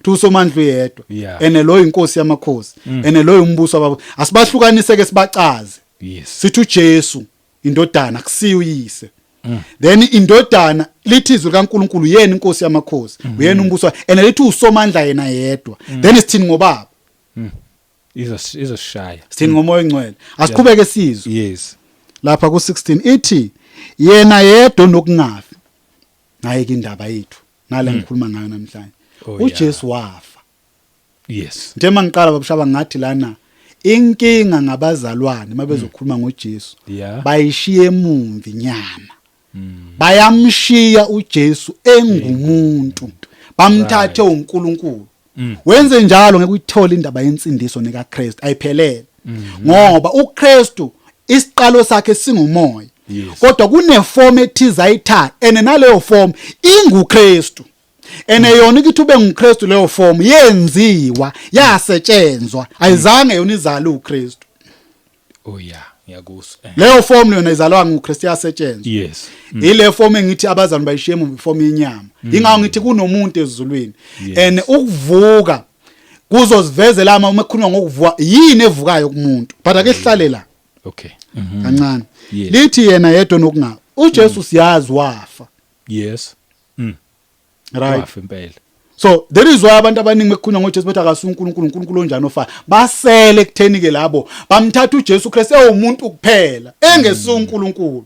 thi uSomandla uyedwa ene lo inkosi yamakhosi ene lo umbuso wababa. Asibahlukanise ke, sibacaze. Sithi uJesu indodana, kusiyo uyise. Then indodana, lithi izwi likaNkuluNkulu yena inkosi yamakhosi, uyena umbuso, and lithi uSomandla yena yedwa. Then sithini ngobaba? Izosishaya. Sithini ngoMoya oNgcwele? Asiqhubeke sizwe. Lapha ku16 ithi yena yedwa nokungafi. Naye ke indaba yethu nale ngikhuluma ngayo namhlanje. UJesu wafa. Nje mangiqala, babushaba, ngathi lana inkinga ngabazalwane mabezokhuluma ngoJesu, bayishiya emumva inyama. Bayamshiya uJesu engumuntu, bamthathe uNkulunkulu. Wenze njalo ngeke uyithole indaba yensindiso nekaKristu ayiphelele, ngoba uKristu isiqalo sakhe singumoya, kodwa kuneform ethize ayithatha, ene naleyo form inguKristu, ene yona ukuthi ube nguKristu, leyo form yenziwa, yasetshenzwa, ayizange yona izale uKristu. Oh yeah, ngiyakuzwa. Leyo form yona izalwa nguKristu, yasetshenzwa. Ile form engithi abazali bayishiye emuva, iform yenyama. Ingakho ngithi kunomuntu ezulwini. And ukuvuka kuzosivezela ama uma kukhulunywa ngokuvuka, yini evukayo kumuntu? But ake sihlale la kancane. Lithi yena yedwa nokungafi. uJesu siyazi wafa. Right? Wafa impela. So there is why abantu abaningi bekukhulunywa ngoJesu bathi akasuye uNkulunkulu, uNkulunkulu onjani ofa? Basele kutheni ke labo bamthatha uJesu Kristu ewumuntu kuphela, engesuye uNkulunkulu.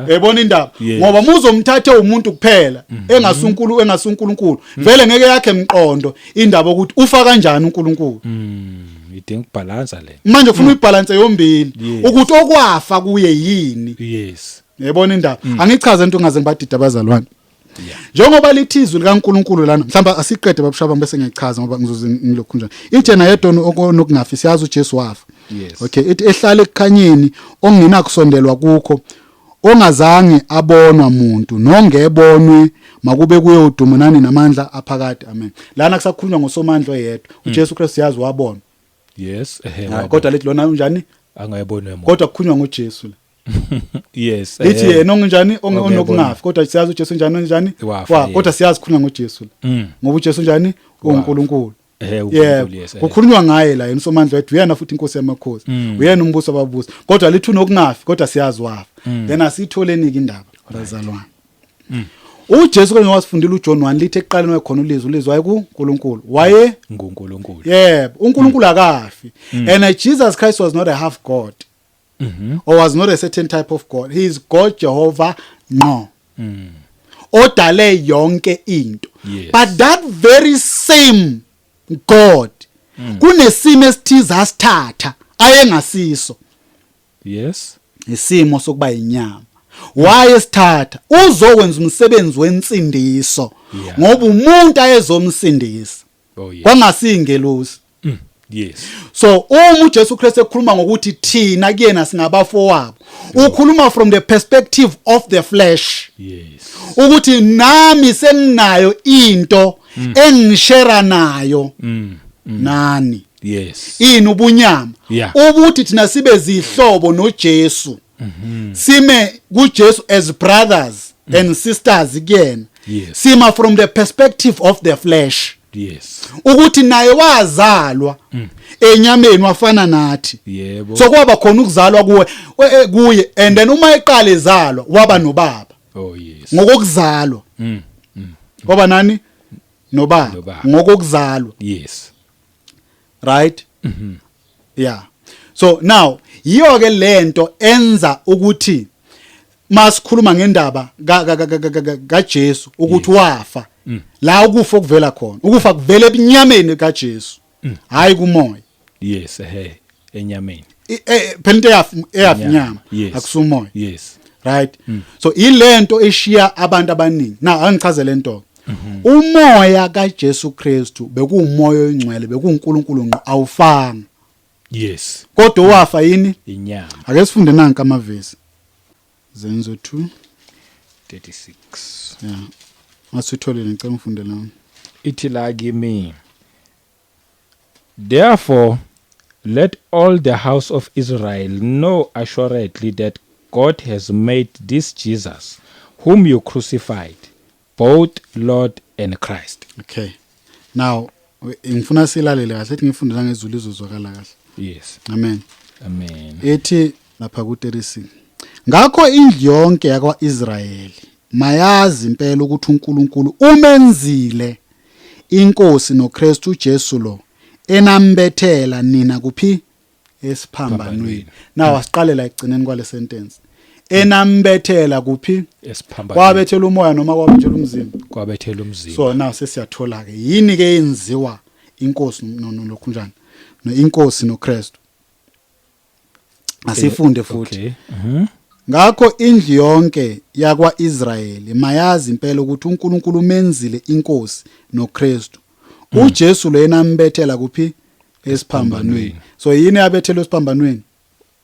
Yebona indaba? Yes. Ngoba muzomthatha umuntu kuphela engasunkulu engasunkulunkulu, vele ngeke yakhe emqondo indaba ukuthi ufa kanjani uNkulunkulu. Idinga ukubalansa le. Manje ufuna uyibalance yombili, ukuthi okwafa kuye yini. Yebona indaba? Angichaze into ngaze ngibadida abazalwane. Njengoba lithi izwi likaNkuluNkulu lana, mhlawumbe asiqede, babushaba, bese ngiyachaza, ngoba ngizoze ngilokhu njani. Ithi yena yedwa onokungafi, siyazi uJesu wafa. Okay, ithi ehlala ekukhanyeni ongenakusondelwa kukho, ongazange abonwa muntu nongebonwe, makube kuye udumo nani namandla aphakade, amen. Lana kusakhulunywa ngoSomandla oyedwa, uJesu Kristu, siyazi wabona. Ehe. Hayi, Wabona. kodwa lithi lona unjani? Angayibonwe muntu. Kodwa kukhulunywa ngoJesu la. Lithi yena ongunjani? Ongeyabonwa. Onokungafi, kodwa siyazi uJesu unjani, onjani? Wafa, Kodwa siyazi kukhulunywa ngoJesu la, ngoba uJesu unjani? UNkulunkulu. uNkulunkulu, yes. Kukhulunywa ngaye la, yena uSomandla wethu, uyena futhi inkosi yamakhosi, uyena umbuso wababusi, kodwa lithi unokungafi, kodwa siyazi wafa. Then asitholeni ke indaba, bazalwane. uJesu kanye wasifundela uJohn 1, lithi ekuqaleni wayekhona ulizwi, ulizwi wayekuNkulunkulu, waye nguNkulunkulu. Yebo, uNkulunkulu akafi, and Jesus Christ was not a half god or was not a certain type of God. He is God Jehovah ngqo odale yonke into. But that very same God kunesimo esithize asithatha ayengasiso, isimo sokuba inyama. Wayesithatha uzokwenza umsebenzi wensindiso, ngoba umuntu ayezomsindisa. Oh yes. Kwangasingelosi. Yes. So uma uJesu Kristu ekhuluma ngokuthi thina kuyena singabafowabo, ukhuluma from the perspective of the flesh. Yes. Ukuthi nami senginayo into engishare nayo nani. Yes. Ini ubunyama. Yeah. Ukuthi thina sibe zihlobo noJesu. Sime kuJesu as brothers and sisters kuyena. Yes. Sima from the perspective of the flesh. Yes. Ukuthi naye wazalwa enyameni wafana nathi. Yebo. So kwaba khona ukuzalwa kuwe kuye and then uma eqala ezalwa waba nobaba. Oh yes. Ngokokuzalwa. Waba nani? Nobaba. Nobaba. Ngokokuzalwa. Yes. Right? Yeah. So now yiyo ke lento enza ukuthi masikhuluma ngendaba kaJesu ukuthi wafa. La ukufa okuvela khona. Ukufa kuvela ebunyameni kaJesu. Hayi kumoya. Yes, ehe, enyameni. Phela into eyafa Inyama. inyama akusumoya. Yes. Right? So ilento eshiya abantu abaningi. Now angichaze lento. Umoya kaJesu Kristu bekuwumoya oyingcwele, bekuwuNkulunkulu ngqo, awufanga. Yes. Kodwa wafa yini? Inyama. Ake sifunde nanka amavesi. Zenzo 2 36. Yeah. Masitholile, ngicela ngifunde la. Ithi la kimi, therefore let all the house of Israel know assuredly that God has made this Jesus whom you crucified both Lord and Christ. Okay. Now ngifuna silalele kahle, ethi ngifunde la ngezulu izozwakala kahle. Yes. Amen. Amen. Ethi lapha ku36. Ngakho indlu yonke yakwaIsrayeli mayazi impela ukuthi uNkulunkulu umenzile inkosi noKristu uJesu lo enambethela nina kuphi? Esiphambanweni. Phambanweni. Now asiqale la egcineni kwale sentence. Enambethela kuphi? Esiphambanweni. Kwabethela umoya noma kwabethela umzimba? Kwabethela umzimba. So now sesiyathola ke yini ke yenziwa inkosi nokhunjani no inkosi noKristu. Asifunde futhi. Okay. Ngakho indlu yonke yakwaIsrayeli mayazi impela ukuthi uNkulunkulu umenzile inkosi noKristu. uJesu lo enambethela kuphi? Esiphambanweni. So yini yabethelwa esiphambanweni?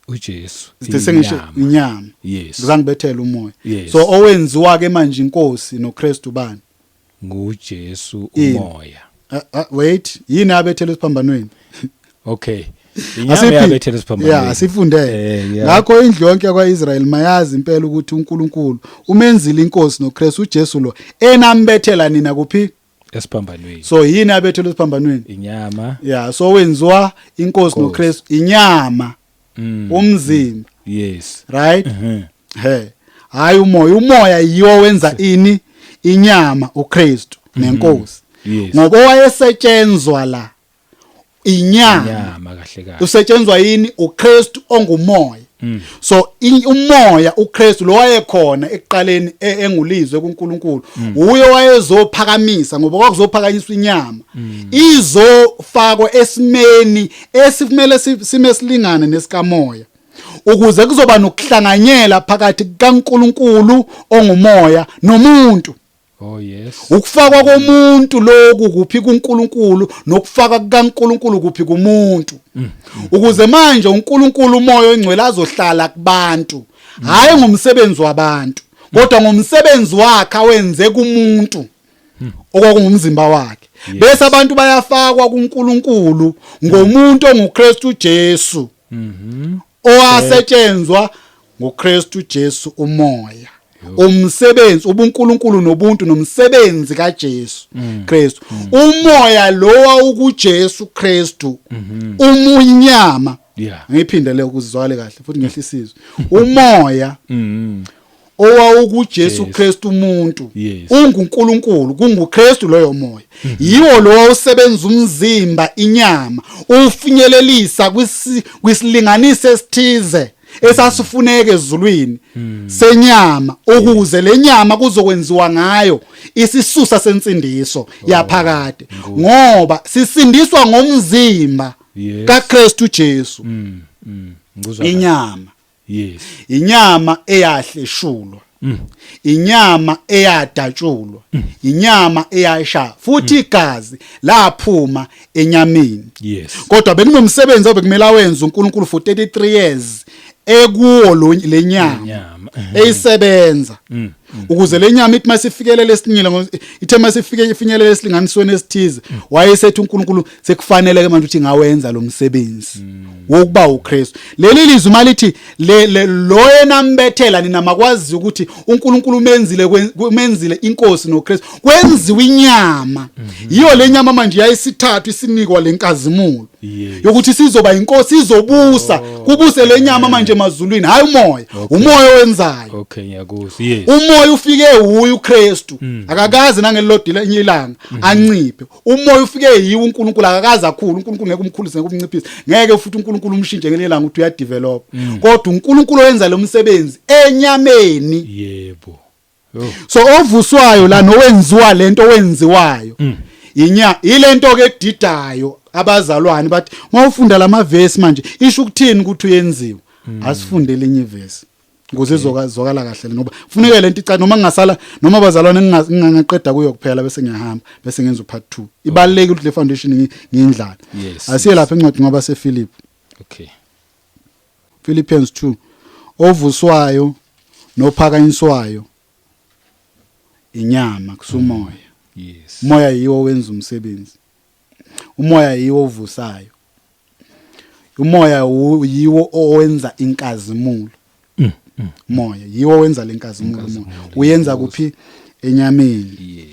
uJesu. Sithi sengisho Inyama. inyama. Yes. Kuzangibethela umoya. Yes. So owenziwa ke manje inkosi noKristu bani? NguJesu Ini? umoya. Wait, yini yabethelwa esiphambanweni? Okay. Inyama yabethela esiphambanweni. Yeah, asifunde. Yeah. Ngakho indlu yonke yakwaIsrael mayazi impela ukuthi uNkulunkulu umenzile inkosi noKristu uJesu lo enambethela nina kuphi? Esiphambanweni. So yini abethelwa esiphambanweni? Inyama. Yeah, so wenziwa inkosi Inkosi. noKristu inyama, umzimba, Yes. right? Mhm. He. Hayi umoya, umoya yiwo wenza ini? Inyama uKristu nenkosi. Yes. Ngoba owayesetshenzwa la inyama. Inyama kahle kahle. Usetshenzwa yini? uKristu ongumoya. So umoya uKristu lo wayekhona ekuqaleni engulizwe kuNkulunkulu, uye wayezophakamisa ngoba kwakuzophakanyiswa inyama izofakwa esimeni esikumele sime silingane nesikamoya, ukuze kuzoba nokuhlanganyela phakathi kaNkulunkulu ongumoya nomuntu. Oh yes. Ukufakwa komuntu lokhu kuphi kuNkulunkulu nokufaka kukaNkulunkulu kuphi kumuntu, ukuze manje uNkulunkulu umoya ongcwele azohlala kubantu, hayi ngomsebenzi wabantu kodwa ngomsebenzi wakhe awenze kumuntu okwakungumzimba wakhe. Bese abantu bayafakwa kuNkulunkulu ngomuntu onguKristu Jesu, owasetshenzwa ngoKristu Jesu umoya, umsebenzi ubuNkulunkulu nobuntu nomsebenzi kaJesu Kristu, umoya lowa ukuJesu Kristu umunyama. Yeah. Ngiphinde le ukuzwale kahle futhi ngehlisizwe umoya owawukuJesu Jesu. Kristu umuntu Yes. unguNkulunkulu, kunguKristu loyo moya, yiwo lo osebenza umzimba inyama ufinyelelisa kwisilinganiso esithize esasifuneka ezulwini senyama, ukuze lenyama kuzokwenziwa ngayo isisusa sensindiso yaphakade, ngoba sisindiswa ngomzimba Yes. kaKristu Jesu. Ngikuzwa kahle. Inyama Yes. inyama eyahleshulwa. Inyama eyadatshulwa, inyama eyasha, futhi igazi laphuma enyameni. Kodwa bekunomsebenzi obekumele awenze uNkulunkulu for 33 years ekuwo lo lenyama Inyama. eyisebenza, ukuze lenyama ithi masifikelele esinyile, ithe masifike ifinyelele esilinganisweni esithize, wayesethi uNkulunkulu sekufanele ke manje ukuthi ngawenza lo msebenzi wokuba uKristu. Leli lizwi malithi lo yena mbethela nina, makwazi ukuthi uNkulunkulu umenzile umenzile inkosi noKristu, kwenziwa inyama. Yiyo le nyama manje yayisithathu isinikwa lenkazimulo yokuthi sizoba inkosi, izobusa, kubuse le nyama manje emazulwini, hayi umoya, umoya owenzayo. Okay, ngiyakuzwa, yes. Umoya ufike uyu uKristu, akakaze nangelilodwa enye ilanga anciphe. Umoya ufike yiwo uNkulunkulu, akakaze akhulu. uNkulunkulu ngeke umkhulise, ngeke umnciphise, ngeke futhi uNkulunkulu umshintshe ngelinye ilanga ukuthi uyadevelop, kodwa uNkulunkulu owenza lo msebenzi enyameni. Yebo. Oh. So ovuswayo la nowenziwa lento wenziwayo inya ilento ke edidayo abazalwane, bathi mawufunda lamavesi manje isho ukuthini ukuthi uyenziwa? Asifunde elinye ivesi ukuze izokazwakala kahle, ngoba kufuneka lento ica noma ngingasala noma abazalwane ngingaqeda kuyo kuphela bese ngiyahamba, bese ngenza upart 2. Ibalulekile ukuthi le foundation ngiyindlala. Asiye lapha encwadi ngoba sePhilip. Philippians 2, ovuswayo nophakanyiswayo inyama kusumoya. Umoya yiwo wenza umsebenzi, umoya yiwo ovusayo, umoya yiwo owenza inkazimulo, moya yiwo owenza lenkazimulo, moya Inkazimulo, uyenza kuphi? Enyameni.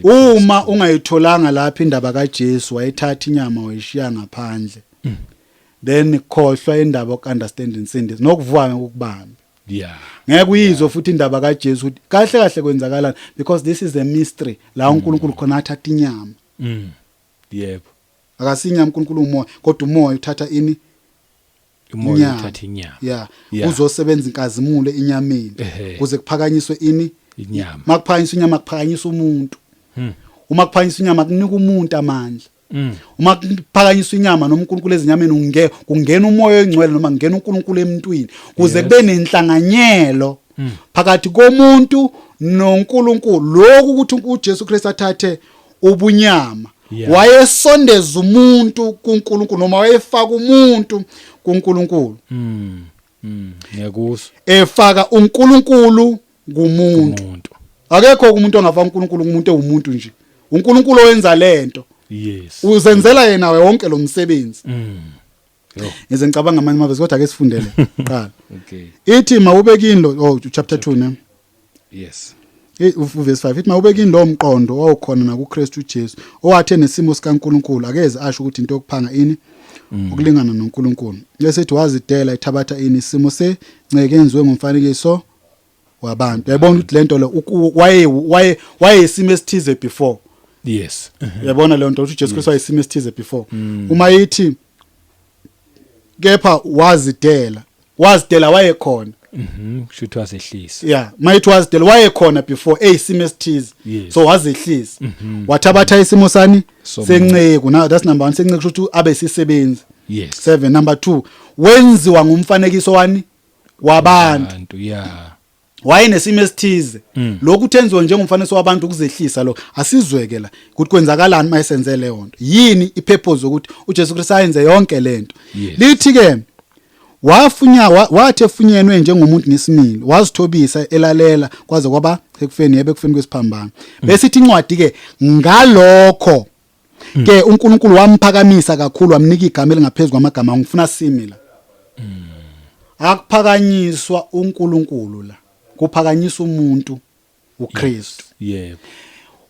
Uma ungayitholanga lapha indaba kaJesu wayethatha inyama wayishiya ngaphandle, then khohlwa indaba yokunderstand insindiso nokuvuka ngokubamba. Ngeke uyizwe futhi indaba kaJesu ukuthi kahle kahle kwenzakalani, because this is a mystery la uNkulunkulu khona athatha inyama. Yebo. Akasinyama uNkulunkulu, umoya, kodwa umoya uthatha ini? Umoya. Inyama. Uthatha inyama. Uzosebenza inkazimulo enyameni kuze kuphakanyiswe ini? Inyama. Makuphakanyiswa inyama kuphakanyiswa umuntu. Uma kuphakanyiswa inyama kunika umuntu amandla. Uma kuphakanyiswa inyama noma uNkulunkulu ezinyameni, unge kungena umoya oyingcwele noma kungena uNkulunkulu emntwini kuze kube nenhlanganyelo phakathi komuntu noNkulunkulu. Lokhu ukuthi uJesu Kristu athathe ubunyama, wayesondeza umuntu kuNkulunkulu noma wayefaka umuntu kuNkulunkulu. Ngiyakuzwa. Efaka uNkulunkulu kumuntu. Umuntu. Akekho umuntu ongafaka uNkulunkulu kumuntu ewumuntu nje. uNkulunkulu owenza lento uzenzela yena wonke lo msebenzi. Yo. Ngize ngicabanga amanye amavesi, kodwa ake sifundele qala. Okay. Ithi mawube kini lo, oh, chapter 2 ne? Yes. Verse 5 ithi mawube kini lo mqondo owawukhona nakuKristu uJesu, owathe nesimo sikaNkulunkulu akeze asho ukuthi into yokuphanga ini ukulingana noNkulunkulu, bese ethi wazidela ethabatha ini? Isimo senceke, enziwe ngomfanekiso wabantu. Uyabona ukuthi lento lo waye wayesimo esithize before. Uyabona leyo nto ukuthi uJesu Kristu wayesimo esithize before. Uma yithi kepha wazidela, wazidela wayekhona. Kushuthi wazehlisa. Yeah, mayithi wazidela wayekhona before eyisimo esithize. So wazehlisa, wathabatha isimo sani? Somuntu. Senceku. Now that's number 1, senceku kusho ukuthi abe sisebenzi. 7, number 2, wenziwa ngumfanekiso wani? Wabantu. Abantu, yeah. Wayenesimo esithize. Lokhu thenziwe njengomfanekiso wabantu ukuzehlisa lo. Asizweke la ukuthi kwenzakalani mayesenze leyo nto, yini ipurpose ukuthi uJesu Kristu ayenze yonke lento. Lithi ke wafunya wathi efunyenwe njengomuntu ngesimilo, wazithobisa elalela kwaze kwaba ekufeni, yebe ekufeni kwesiphambano. Bese ithi incwadi ke, ngalokho ke uNkulunkulu wamphakamisa kakhulu, wamnika igama elingaphezulu kwamagama. Ngifuna simi la. Akuphakanyiswa uNkulunkulu la, kuphakanyiswa umuntu uKristu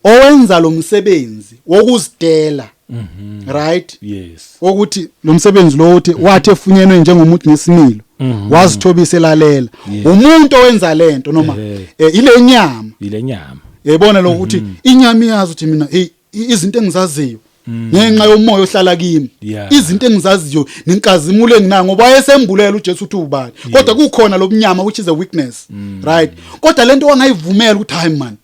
owenza lo msebenzi wokuzidela, right? Yes. Ukuthi lo msebenzi lo uthi wathi efunyenwe njengomuntu ngesimilo, wazithobisa elalela. Umuntu owenza lento noma ile nyama. Ile nyama. Yayibona lo ukuthi inyama iyazi ukuthi mina, hey, izinto engizaziyo ngenxa yomoya ohlala kimi, izinto engizaziyo nenkazimulo enginayo, ngoba wayesembulela uJesu ukuthi ubani, kodwa kukhona lobunyama which is a weakness, right? Kodwa lento wangayivumela ukuthi hayi man,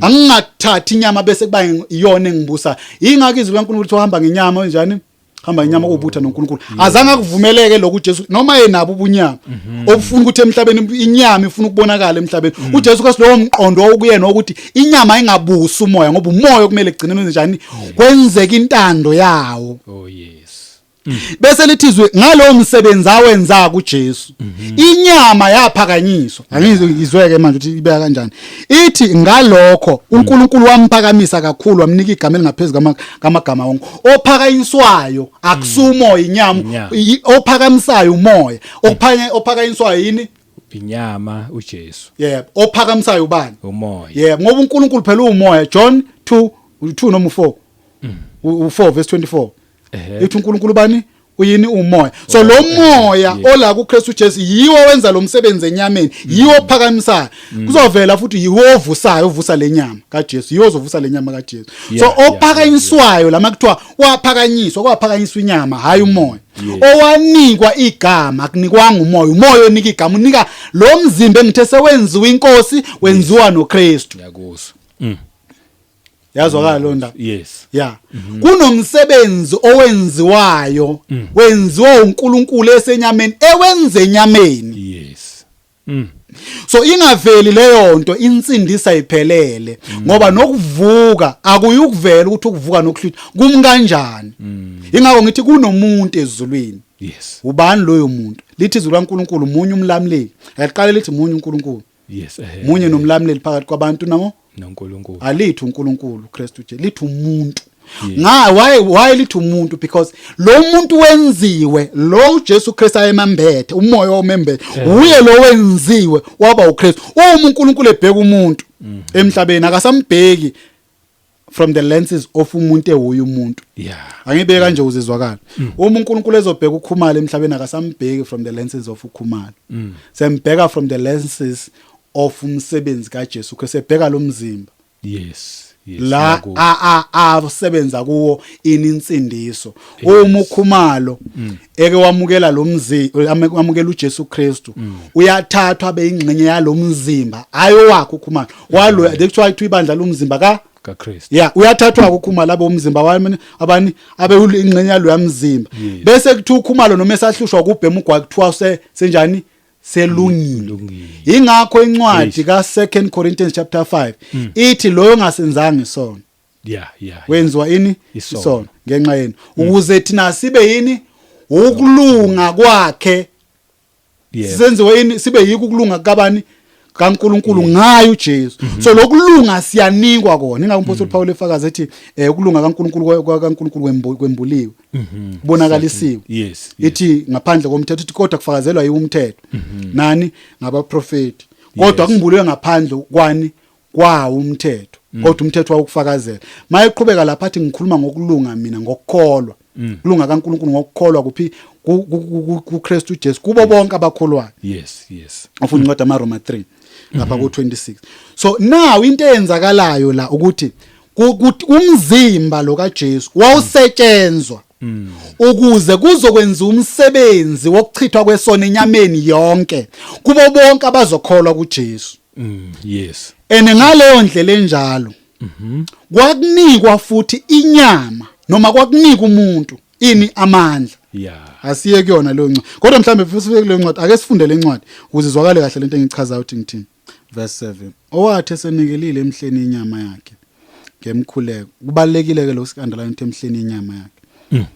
angingathathi inyama bese kuba iyona engibusa. Ingakho izwi kaNkulunkulu ukuthi uhamba ngenyama kanjani? Hamba inyama kuwubutha noNkulunkulu. Azange akuvumeleke lokhu uJesu noma yenabo ubunyama obufuna ukuthi emhlabeni inyama ifuna ukubonakala emhlabeni. UJesu Kristu lowo mqondo owukuyena ukuthi inyama ingabusi umoya, ngoba umoya kumele kugcine njani kwenzeka intando yawo. Oh yes. Bese lithizwe ngalowo msebenzi awenza kuJesu, inyama yaphakanyiswa. Angizwe izweke manje ukuthi ibeka kanjani. Ithi ngalokho uNkulunkulu wamphakamisa kakhulu, wamnika igama elingaphezulu kamagama wonke. Ophakanyiswayo akusumoya, inyama. Inyama. Ophakamisayo umoya, ophakanyiswayo yini? Inyama uJesu. Yebo, ophakamisayo ubani? Umoya. Yebo, ngoba uNkulunkulu phela umoya. John 2 2 noma 4, u4 verse 24. Ithi uNkulunkulu bani? Uyini? Umoya. So lo moya ola kuKristu Jesu yiwo wenza lo msebenzi enyameni, yiwo ophakamisayo. Kuzovela futhi yiwo ovusayo, ovusa lenyama kaJesu, yiwo ozovusa lenyama kaJesu. So ophakanyiswayo lama kuthiwa waphakanyiswa, kwaphakanyiswa inyama, hayi umoya. Owanikwa igama akunikwanga umoya, umoya onika igama unika lo mzimba engithe sewenziwa inkosi, wenziwa noKristu. Ngiyakuzwa. Yazwakala lo ndaba? Yes. Ya, kunomsebenzi owenziwayo, wenziwa uNkulunkulu esenyameni, ewenze enyameni. So ingaveli leyo nto, insindisa iphelele, ngoba nokuvuka akuyukuvela ukuthi ukuvuka nokuhlwitha kum kanjani. Ingakho ngithi kunomuntu ezulwini. Ubani loyo muntu? Lithi izwi laNkulunkulu munye umlamleli. Aliqale lithi munye uNkulunkulu, munye nomlamleli phakathi kwabantu namo noNkulunkulu. Alithi uNkulunkulu uKristu nje, lithi umuntu. Nga why lithi umuntu? Because lo muntu wenziwe lo uJesu Kristu ayemambethe, umoya omembethe, uye lo wenziwe waba uKristu. Uma uNkulunkulu ebheka umuntu emhlabeni, akasambheki from the lenses of umuntu ewuye umuntu. Angibeke kanje uzizwakala. Uma uNkulunkulu ezobheka uKhumalo emhlabeni, akasambheki from the lenses of uKhumalo, sembheka from the lenses of umsebenzi kaJesu Kristu, ebheka lo mzimba la Ngiyakuzwa. A a asebenza kuwo ininsindiso. Uma uKhumalo eke wamukela lo mzimba, wamukela uJesu Kristu, uyathathwa abe ingxenye yalomzimba ayowakhe uKhumalo walo. That's why ibandla lomzimba ka kaKristu. Yeah, uyathathwa uKhumalo abe umzimba wami, abani, abe ingxenye yalo yamzimba. Bese kuthiwa uKhumalo noma esahlushwa kubhema ugwayi, kuthiwa senjani? Selungile. Lungile. Ingakho incwadi ka 2 Corinthians chapter 5 ithi loyo ongasenzanga isono wenziwa ini? Isono. Isono ngenxa yenu, ukuze thina sibe yini? Ukulunga kwakhe. Senziwe yini? Sibe yiko ukulunga kabani? kaNkuluNkulu ngayo uJesu. So lokulunga siyanikwa kona. Ingakho umpostoli Paul efakaza ethi ukulunga kaNkuluNkulu kaNkuluNkulu kwembuliwe, kubonakalisiwe. Ithi ngaphandle komthetho, ithi kodwa kufakazelwa yiwo umthetho nani ngabaprofeti, kodwa kumbuliwe ngaphandle kwani? Kwawo umthetho, kodwa umthetho wawukufakazela. Mayeqhubeka lapha athi ngikhuluma ngokulunga mina ngokukholwa, kulunga kaNkuluNkulu ngokukholwa kuphi? KuKristu Jesu, kubo bonke abakholwayo. Ufunda incwadi amaRoma 3 lapha ku 26. So now into eyenzakalayo la ukuthi umzimba lo kaJesu wawusetshenzwa ukuze kuzokwenza umsebenzi wokuchithwa kwesono enyameni yonke kubo bonke abazokholwa kuJesu. Ene ngaleyo ndlela enjalo kwakunikwa futhi inyama, noma kwakunika umuntu ini? Amandla. Asiye kuyona leyo ncwadi, kodwa mhlambe sifike kuleyo ncwadi, ake sifunde le ncwadi ukuze izwakale kahle lento engichazayo ukuthi ngithini. Verse 7: owathi esenikelile emhleni inyama yakhe ngemkhuleko. Kubalekile ke lokhu, underline ukuthi emhleni inyama yakhe.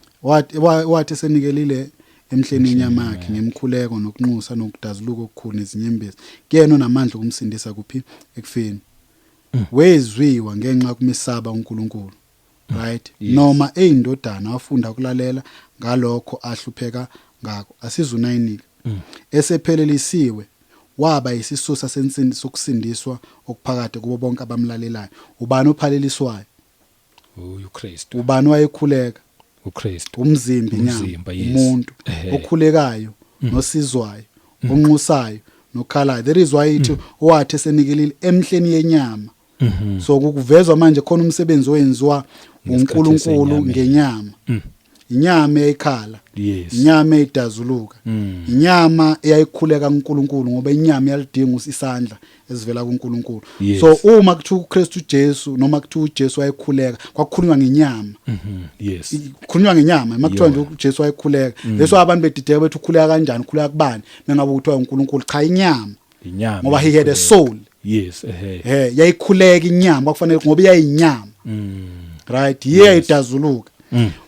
Wathi esenikelile emhleni inyama yakhe ngemkhuleko nokunxusa nokudazuluka okukhulu nezinyembezi kuyena onamandla okumsindisa kuphi? Ekufeni. Wezwiwa ngenxa yokumesaba uNkulunkulu, right? Noma eyindodana wafunda ukulalela ngalokho ahlupheka ngakho. Asizunayinika esephelelisiwe waba isisusa sensindi sokusindiswa okuphakade kubo bonke abamlalelayo. Ubani ophaleliswayo? uKristu. Ubani wayekhuleka? uKristu. Umzimba, inyama. Umzimba, yes. Umuntu okhulekayo nosizwayo, onxusayo nokhalayo. There is why ithi owathi esenikelile emhleni yenyama. So kukuvezwa manje khona umsebenzi owenziwa Ngesikhathi uNkulunkulu esenyameni. ngenyama. Inyama eyikhala, inyama eyidazuluka, inyama eyayikhuleka kuNkulunkulu, ngoba inyama iyalidinga isandla esivela kuNkulunkulu. So uma kuthiwa uKristu Jesu noma kuthiwa uJesu wayekhuleka, kwakukhulunywa ngenyama. Kukhulunywa ngenyama makuthiwa nje uJesu wayekhuleka. Leso abantu bedideka bethi ukhuleka kanjani, ukhuleka kubani mengabe kuthiwa uNkulunkulu? Cha, inyama. Inyama. Ngoba he had a soul. Yes ehe Yayikhuleka inyama, kwakufanele ngoba iyayinyama. Right, yiyo yayidazuluka.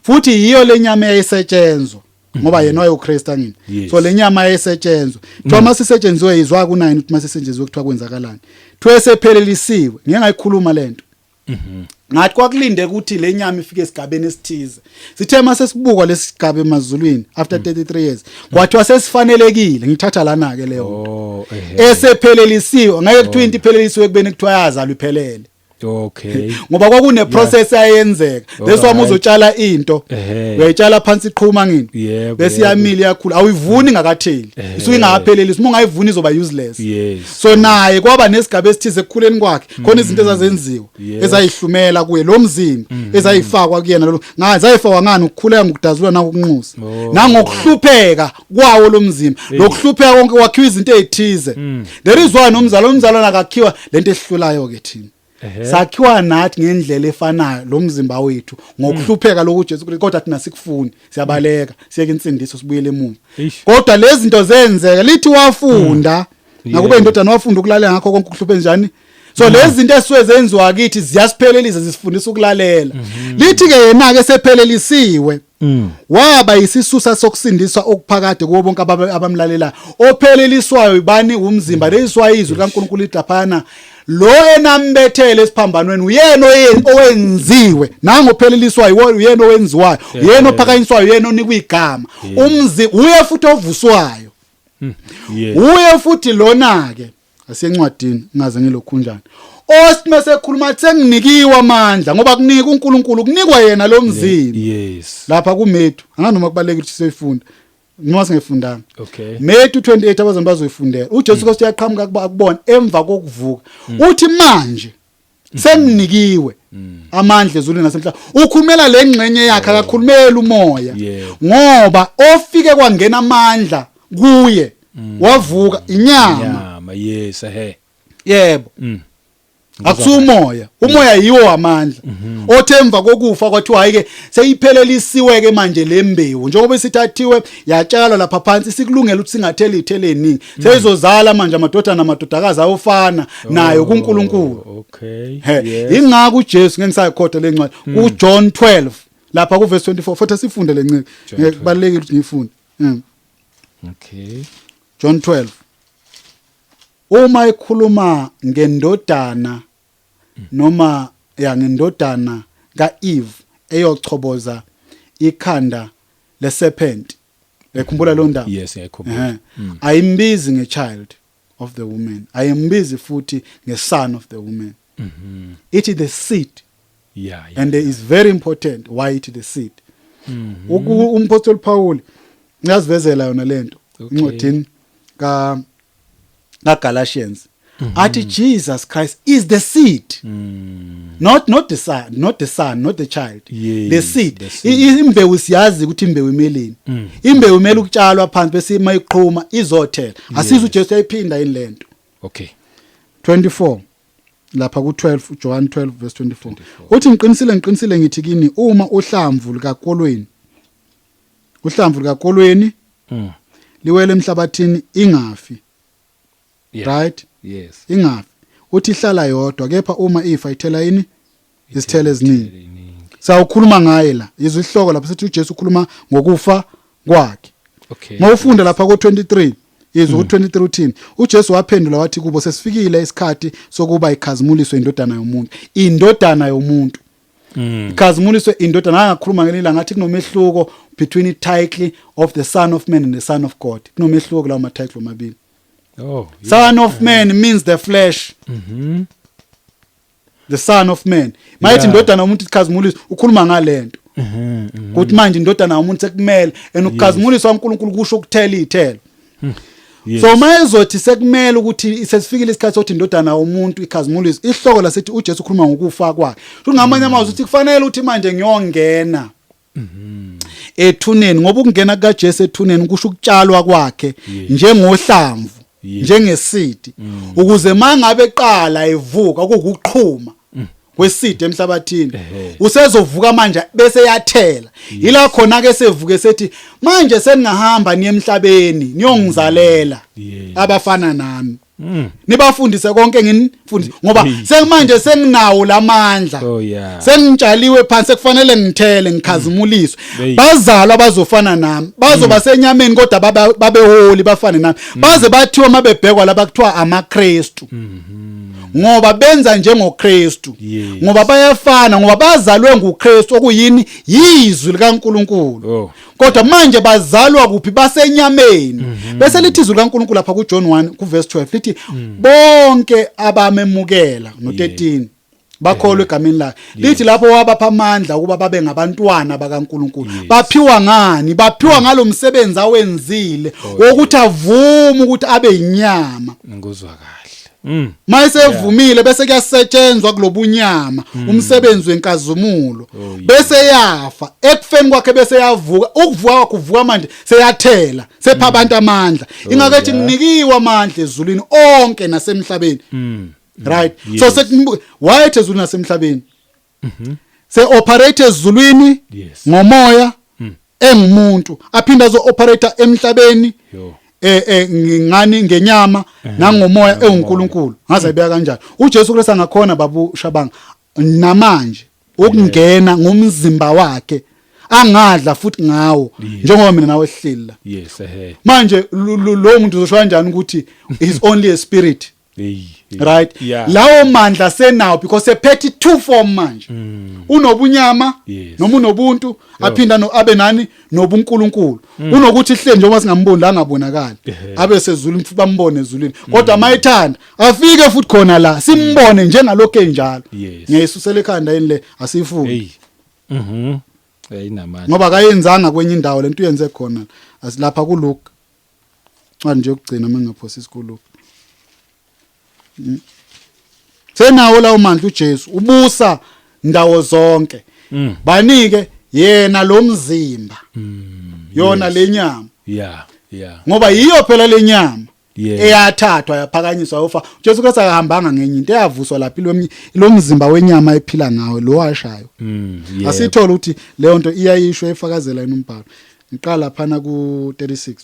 Futhi yiyo lenyama eyayisetshenzwa, ngoba yena wayeUkristu, angini? Yes. So lenyama yayisetshenzwa, kuthiwa masisetshenzwe, izwa ku9 ukuthi masisetshenzwe kuthiwa kwenzakalani. Kuthiwa esephelelisiwe, ngeke ngayikhuluma lento. Ngathi kwakulinde ukuthi le nyama ifike esigabeni esithize. Sithe mase sibukwa lesigaba emazulwini after 33 years, kwathiwa sesifanelekile. Ngithatha lana ke leyo. Oh ehe Esephelelisiwe, ngeke kuthiwa into iphelelisiwe kubeni kuthiwa yazalwa iphelele. Ngoba kwakune process ayenzeka. That's why uzotshala into, uyayitshala phansi, iqhuma ngini, bese iyamila, iyakhula, awuyivuni ngakatheli, isuke ingakapheleli. Uma ungayivuni izoba useless. So naye kwaba nesigaba esithize ekukhuleni kwakhe, khona izinto ezazenziwa ezayihlumela kuye lo mzimba, ezayifakwa kuyena lo ngazi zayifakwa ngani: ukukhuleka, ngokudazulwa, nangokunxusa, nangokuhlupheka kwawo lo mzimba. Lokuhlupheka konke kwakhiwa izinto ezithize. There is why nomzalo, umzalwana akakhiwa lento esihlulayo ke thina. Sakhiwa nathi ngendlela efanayo lo mzimba wethu ngokuhlupheka lokhu Jesu Kristu, kodwa thina sikufuni, siyabaleka, siyeke insindiso, sibuyele emuva. Kodwa lezi zinto zenzeka, lithi wafunda nakuba indodana, wafunda ukulalela ngakho konke ukuhluphe njani. So lezi zinto esisuke zenziwa kithi ziyasiphelelisa, zisifundisa ukulalela. Lithi ke yena ke sephelelisiwe, waba yisisusa sokusindiswa okuphakade kubo bonke abamlalelayo. Opheleliswayo ibani? Umzimba. Leyiswa izwi likaNkulunkulu lithi laphana, lo enambethele esiphambanweni uyena owenziwe nangopheleliswayo, uyena owenziwayo, uyena ophakanyiswayo, uyena onikwa igama umzi, uye futhi ovuswayo. Uye futhi lona ke asencwadini ngaze ngilokhunjani osi mase khuluma senginikiwe amandla, ngoba kunika uNkulunkulu, kunikwa yena lo mzimba. Lapha kuMethu, anganoma kubalekile ukuthi siyoyifunda noma singayifundanga. Matthew 28, abazali bazoyifundela. UJesu Kristu uyaqhamuka kuba akubona emva kokuvuka, uthi manje senginikiwe amandla ezulwini nasemhlabeni. Ukhulumela le ngxenye yakhe, akakhulumeli umoya, ngoba ofike kwangena amandla kuye wavuka inyama. Inyama, yes ehe Yebo. Akusumoya, umoya yiwo amandla othe emva kokufa kwathiwa hayi ke, seyiphelelisiwe ke manje le mbewu, njengoba isithathiwe yatshalwa lapha phansi, sikulungela ukuthi singathela ithele eningi, seyizozala manje amadodana namadodakazi ayofana nayo kuNkulunkulu. Ingakho uJesu, ngeke ngisayikhotha lencwadi, kuJohn 12 lapha ku verse 24, futhi sifunde lencwadi. John 12. Kubalekile ukuthi ngiyifunde. John 12, uma ekhuluma ngendodana noma ya ngendodana kaEve eyochoboza ikhanda leserpent, ekhumbula lo ndaba? Yes, ngiyakhumbula. Ayimbizi ngechild of the woman, ayimbizi futhi ngeson of the woman, ithi the seed. And it is very important why it the seed. Umpostoli Paul uyazivezela yona lento encwadini ka kaGalatians, athi Jesus Christ is the seed, not the son, not the son, not the child, the seed. The seed. Imbewu siyazi ukuthi imbewu imeleni. Imbewu imele ukutshalwa phansi, bese mayiqhuma izothela. Asiza uJesu ayiphinda yini lento. 24 lapha ku12, John 12 verse 24, uthi ngiqinisile, ngiqinisile ngithi kini, uma uhlamvu likakolweni liwele emhlabathini ingafi, right, Yes. ingafi, uthi ihlala yodwa, kepha uma ifa ithela yini? Izithelo eziningi. Eziningi. Sawukhuluma ngaye la, izwe isihloko lapho sithi uJesu ukhuluma ngokufa kwakhe. Mawufunda lapha ko23, izwe ku23 uthini uJesu? Waphendula wathi kubo, sesifikile isikhathi sokuba ikhazimuliswe indodana yomuntu, indodana yomuntu ikhazimuliswe indodana. Angakhuluma ngelinye ilanga ngathi kunomehluko between the title of the Son of Man and the Son of God. Kunomehluko kulawo ma title omabili. Son of Man means the flesh. The Son of Man mayithi indodana yomuntu ikhazimuliswe, ukhuluma ngalento ukuthi manje indodana yomuntu sekumele and ukukhazimuliswa uNkulunkulu kusho ukuthela izithelo. So mayezothi sekumele ukuthi sesifikile isikhathi sokuthi indodana yomuntu ikhazimuliswe, ihloko lasithi uJesu ukhuluma ngokufa kwakhe. Kusho ngamanye amazwi ukuthi kufanele ukuthi manje ngiyongena. Ethuneni, ngoba ukungena kukaJesu ethuneni kusho ukutshalwa kwakhe njengohlamvu, njengesidi, ukuze mangabe eqala evuka kukuqhuma kwesidi emhlabathini, usezovuka manje bese yathela. Ila khona ke sevuke sethi manje seningahamba niye emhlabeni niyongizalela abafana nami, nibafundise konke nginifundise, ngoba sengimanje senginawo lamandla. Oh yeah. Sengitshaliwe phansi, sekufanele ngithele ngikhazimuliswe. Bazalwa abazofana nami, bazoba senyameni kodwa babeholi bafane nami, baze bathiwa mabebhekwa laba kuthiwa amaKristu, ngoba benza njengoKristu, ngoba bayafana, ngoba bazalwe nguKristu okuyini yizwi likaNkuluNkulu. Kodwa manje bazalwa kuphi? Basenyameni. Bese lithi izwi likaNkuluNkulu lapha kuJohn 1 kuverse 12 lithi bonke abamemukela, no13 bakholwa egameni lakhe, lithi lapho wabapha amandla ukuba babe ngabantwana bakaNkuluNkulu. Baphiwa ngani? Baphiwa ngalomsebenzi awenzile wokuthi avume ukuthi abe inyama. Ngikuzwa kahle. Mayesevumile bese kuyasetshenzwa kulobunyama, umsebenzi wenkazimulo. Bese yafa, ekufeni kwakhe bese yavuka. Ukuvuka kwakhe uvuka manje seyathela, sepha abantu amandla. Ingakathi nginikiwe amandla ezulwini onke nasemhlabeni. Right, so wayethe ezulwini nasemhlabeni, se operate ezulwini ngomoya engumuntu, aphinda azo operate emhlabeni ngani ngenyama nangomoya enguNkulunkulu. Ngaze ayibeka kanjalo uJesu Kristu. Angakhona babu Shabanga namanje ukungena ngomzimba wakhe, angadla futhi ngawo njengoba mina nawe sihleli la. Yes ehe. Manje lo muntu uzosho kanjani ukuthi is only a spirit? Hey. Right, lawo mandla senawo because sephethe two form manje, unobunyama noma unobuntu, aphinda no abe nani nobunkulunkulu. Unokuthi ihle njengoba singamboni la, angabonakali, abe sezulwini futhi bambone ezulwini, kodwa mayethanda afike futhi khona la simbone njengalokho enjalo. Ngiyayisusela ekhanda yini le? Asifuni. Hey. Hey, inamandla. Ngoba akayenzanga kwenye indawo lento, uyenze khona asilapha kuLuke, ncwadi nje yokugcina mangingaphosisi kuLuke. Senawo lawo mandla uJesu, ubusa ndawo zonke. Banike yena lo mzimba, yona lenyama, ngoba yiyo phela lenyama eyathathwa yaphakanyiswa yofa. uJesu Kristu akahambanga ngenye into, eyavuswa lapha lo mzimba wenyama ephila ngawe lo washayo. Asithola ukuthi leyo nto iyayisho, efakazela yini umbhalo. Ngiqala phana ku 36,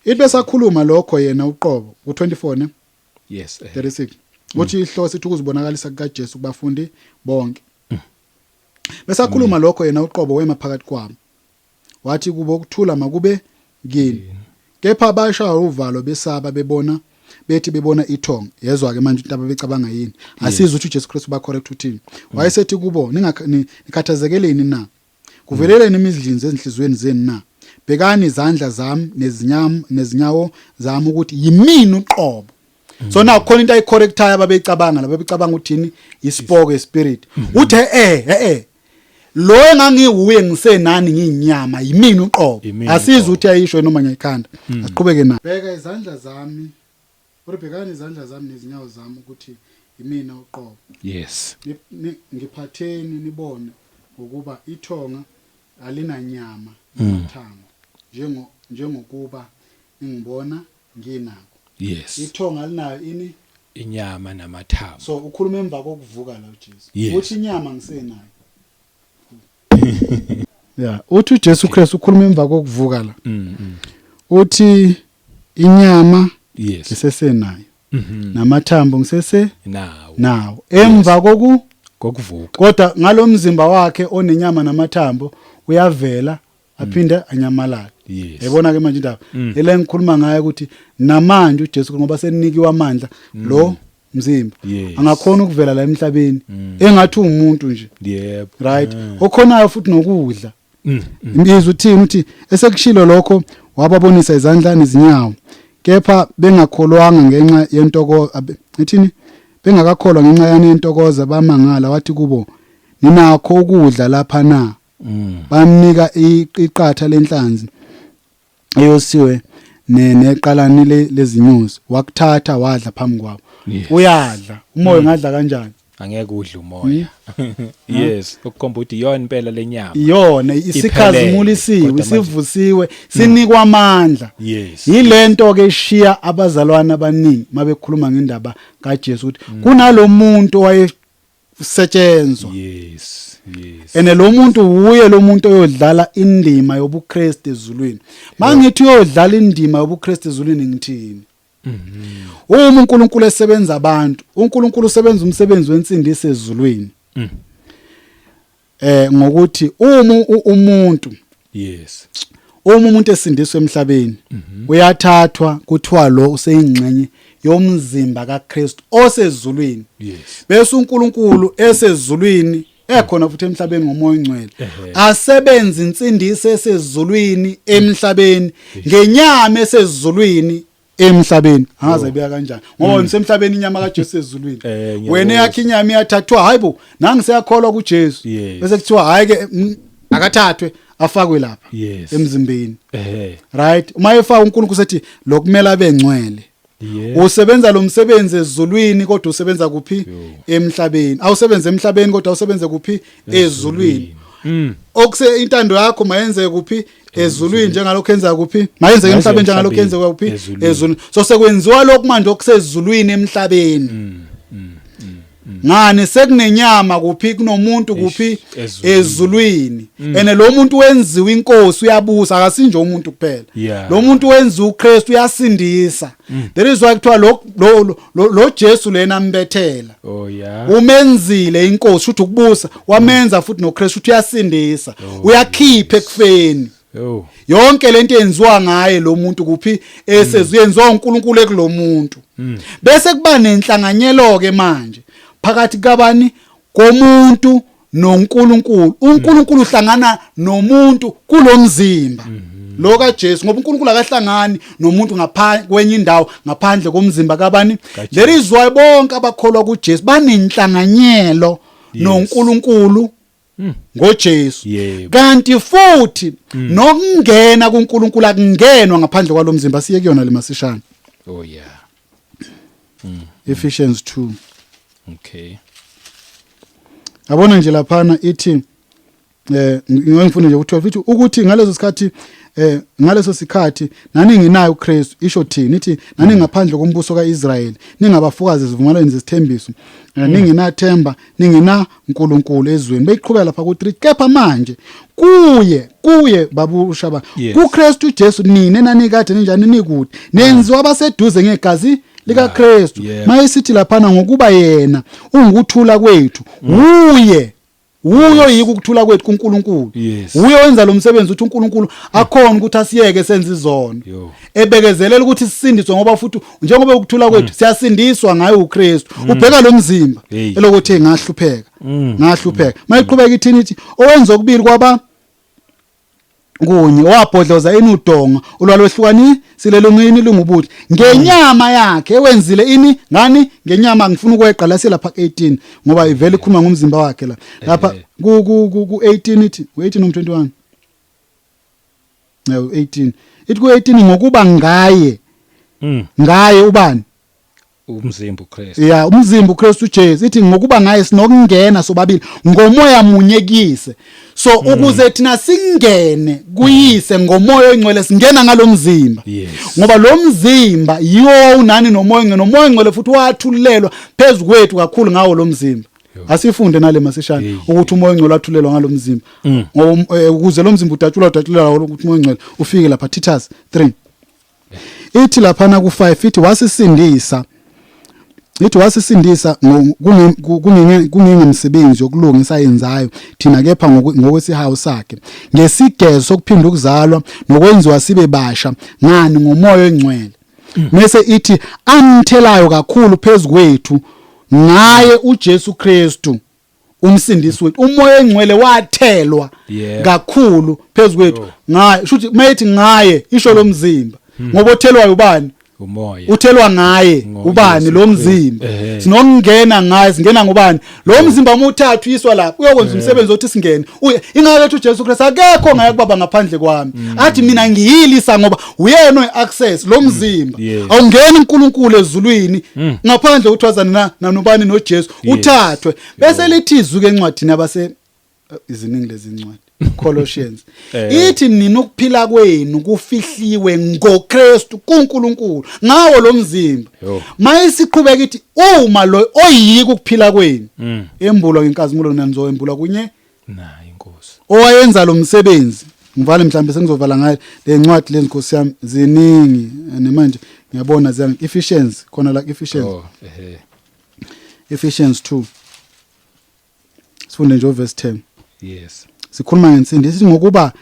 ithi besakhuluma lokho yena uqobo ku 24 ne? Yes. 36 uthi ihloso ithi ukuzibonakalisa kukaJesu kubafundi bonke. Besakhuluma lokho yena uqobo wema phakathi kwabo, wathi kubo, ukuthula makube kini. Kepha bashaya uvalo besaba, bebona bethi bebona ithonga. Yezwa ke manje into ababecabanga yini. Asizwe ukuthi uJesu Kristu ba correct uthini. Wayesethi kubo, nikhathazekeleni na? Kuveleleni imidlinzo ezinhliziyweni zenu na? Bhekani izandla zami nezinyama nezinyawo zami ukuthi yimina uqobo. So now khona into ayicorrectayo ababecabanga laba, bebecabanga uthini? Isipoko, spirit. Uthe lo engangiwuye ngisenani ngiyinyama yimina uqobo. Yimina Asizwe uqobo. ukuthi ayisho noma ngiyayikhanda. Asiqhubeke na. Bheka izandla zami, bhekani izandla zami nezinyawo zami ukuthi yimina uqobo. Ngiphatheni nibone, ngokuba ithonga alinanyama namathambo njengokuba ningibona nginako. Ithonga alinayo ini? Inyama namathambo. So ukhuluma emva kokuvuka la uJesu. Uthi inyama ngisenayo. Yeah, uthi uJesu Kristu ukhuluma emva kokuvuka la. Uthi inyama ngisesenayo. Namathambo ngisese Nawo. Nawo emva koku Kokuvuka. Kodwa ngalomzimba wakhe onenyama namathambo uyavela aphinde anyamalale. Yabona ke manje indaba ele ngikhuluma ngayo ukuthi namanje uJesu, ngoba senikiwe amandla lo mzimba, angakhona ukuvela la emhlabeni engathi umuntu nje. Right, okhonayo futhi nokudla. Imbizo uthini? Uthi esekushilo lokho wababonisa izandla nezinyawo. Kepha bengakholwanga ngenxa yentoko ithini, bengakakholwa ngenxa yani yentokoza, bamangala. Wathi kubo, ninakho ukudla lapha na? Bamnika iqatha lenhlanzi eyosiwe neqalani lezinyosi, wakuthatha wadla phambi kwabo. Uyadla umoya, ngadla kanjani? Angeke udle umoya. Yes, ukukhomba ukuthi iyona impela lenyama. Iyona isikhazimulisiwe, Kodwa manje- isivusiwe, sinikwa amandla. Yilento ke eshiya abazalwane abaningi mabekhuluma ngendaba kaJesu ukuthi kunalomuntu owayesetshenzwa. Yes. Ene lo muntu wuye lo muntu oyodlala indima yobuKristu ezulwini. Mangithi uyodlala indima yobuKristu ezulwini ngithini? Uma uNkulunkulu esebenza abantu, uNkulunkulu usebenza umsebenzi wensindiso ezulwini. Ngokuthi uma umuntu uma umuntu esindiswa emhlabeni, uyathathwa kuthiwa lo useyingxenye yomzimba kaKristu osezulwini. Bese uNkulunkulu esezulwini ekhona futhi emhlabeni ngomoya ongcwele asebenza insindiso esezulwini emhlabeni ngenyama esezulwini emhlabeni. Angaze ibeka kanjani ngoba wena usemhlabeni, inyama kaJesu ezulwini. Ngiyabona. Wena yakhe inyama iyathathwa, hayibo, nangi seyakholwa kuJesu, bese kuthiwa hayi ke, akathathwe afakwe lapha emzimbeni. Right, uma efaka uNkulunkulu sethi lokumele abe ngcwele. Usebenza lo msebenzi ezulwini kodwa usebenza kuphi? Emhlabeni. Awusebenze emhlabeni kodwa awusebenze kuphi? Ezulwini. Okuse intando yakho mayenzeke kuphi? Ezulwini, njengalokho yenza kuphi? Mayenzeke emhlabeni njengalokho yenzeka kuphi? Ezulwini. Ezulwini. So sekwenziwa lokhu manje okusezulwini emhlabeni. Ngani sekunenyama kuphi? Kunomuntu kuphi? Ezulwini. Ezulwini. Ene lo muntu wenziwa inkosi, uyabusa, akasinje umuntu kuphela. Lo muntu wenziwa uKristu, uyasindisa. There is why kuthiwa lo Jesu lena ambethela Oh yeah. umenzile inkosi, uthi ukubusa, wamenza futhi noKristu, uthi uyasindisa, uyakhipha ekufeni. Oh. Yonke lento yenziwa ngaye lo muntu kuphi? Esezuyenziwa uNkulunkulu ekulomuntu. Bese kuba nenhlanganyelo ke manje phakathi kabani? Komuntu noNkulunkulu. uNkulunkulu uhlangana nomuntu kulomzimba lo kaJesu, ngoba uNkulunkulu akahlangani nomuntu ngaphandle kwenye indawo, ngaphandle komzimba kabani? KaJesu. There is why bonke abakholwa kuJesu banenhlanganyelo noNkulunkulu ngoJesu. Kanti futhi nokungena kuNkulunkulu akungenwa ngaphandle kwalomzimba. Siye kuyona le masishana. Oh yeah. Ephesians 2. Okay. Yabona nje laphana ithi, ngifuna nje u12, ithi ukuthi ngaleso sikhathi naninginayo uKristu, isho thini? Ithi nani ngaphandle kombuso kaIsrayeli, ningabafukazi ezivumelwaneni zesithembiso, ningenathemba, ningena uNkulunkulu ezweni. Beyiqhubeka lapha ku3, kepha manje kuye babushaba kuKristu Jesu nina nanikade ninjani? Nikude, nenziwa abaseduze ngegazi likaKristu. Mayisithi laphana ngokuba yena ungukuthula kwethu, uye uyo yiko ukuthula kwethu kuNkulunkulu. Uye wenza lo msebenzi ukuthi uNkulunkulu akhona ukuthi asiyeke senze izono, ebekezelela ukuthi sisindiswe, ngoba futhi njengoba ukuthula kwethu siyasindiswa ngayo uKristu. Ubheka lo mzimba elokuthi ngahlupheka, ngahlupheka. Mayiqhubeka ithini? Ithi owenza okubili kwaba kunye, wabhodloza inudonga olwalwehlukanisile lungini lungubuthi ngenyama yakhe, ewenzile ini ngani? Ngenyama. Ngifuna ukweqa la, silapha 18, ngoba ivele ikhuluma ngomzimba wakhe la lapha ku 18. Ithi ku 18 noma 21? No, 18. Ithi ku 18, ngokuba ngaye, ngaye ubani? Umzimba uKristu. Ya, umzimba uKristu Jesu. Ithi ngokuba ngaye sinokungena sobabili ngomoya munye kuyise. So ukuze thina singene kuyise ngomoya oyingcwele, singena ngalomzimba, ngoba lo mzimba yiwo unani nomoya oyingcwele, nomoya oyingcwele futhi wathulelwa phezulu kwethu kakhulu ngawo lo mzimba. Asifunde nale masishane ukuthi umoya oyingcwele wathulelwa ngalomzimba, ngoba ukuze lo mzimba udatshulwa ukuthi umoya oyingcwele ufike lapha. Titus 3 ithi laphana ku5, ithi wasisindisa, ithi wasisindisa kungengemsebenzi yokulungisa ayenzayo thina, kepha ngokwesihawu sakhe, ngesigezo sokuphinda ukuzalwa nokwenziwa sibe basha ngani? Ngomoya oyingcwele. Mase ithi amthelayo kakhulu phezukwethu ngaye uJesu Kristu umsindisi wethu. Umoya oyingcwele wathelwa kakhulu phezukwethu ngaye. Shuthi mayithi ngaye, isho lo mzimba, ngoba othelwayo ubani? Umoya Uthelwa ngaye ubani lo mzimba. Sinokungena ngaye, singena ngubani lo mzimba? Uma uthathu uyiswa lapho uyokwenza umsebenzi othi singene. Uye ingakho uJesu Kristu akekho ngaye kubaba ngaphandle kwami. Athi mina ngiyilisa ngoba uyena oyi-access lo mzimba. Awungeni uNkulunkulu ezulwini ngaphandle uthwazana na nanubani noJesu uthathwe. Bese lithi izwi ke encwadini abase iziningi lezi ncwadi, Colossians, ithi nina ukuphila kwenu kufihliwe ngoKristu kuNkulunkulu ngawo lo mzimba. Mayisiqhubeka ithi uma lo oyiko ukuphila kwenu embulwa ngenkazimulo, nanizoembulwa kunye nayo inkosi. Owayenza lo msebenzi, ngivale mhlambe sengizovala ngayo le ncwadi lezi, Nkosi yami, ziningi nemanje ngiyabona ziya Ephesians khona la, Ephesians. Oh ehe. Ephesians 2, sifunde nje verse 10. Yes. Sikhuluma ngensindiso, ngokuba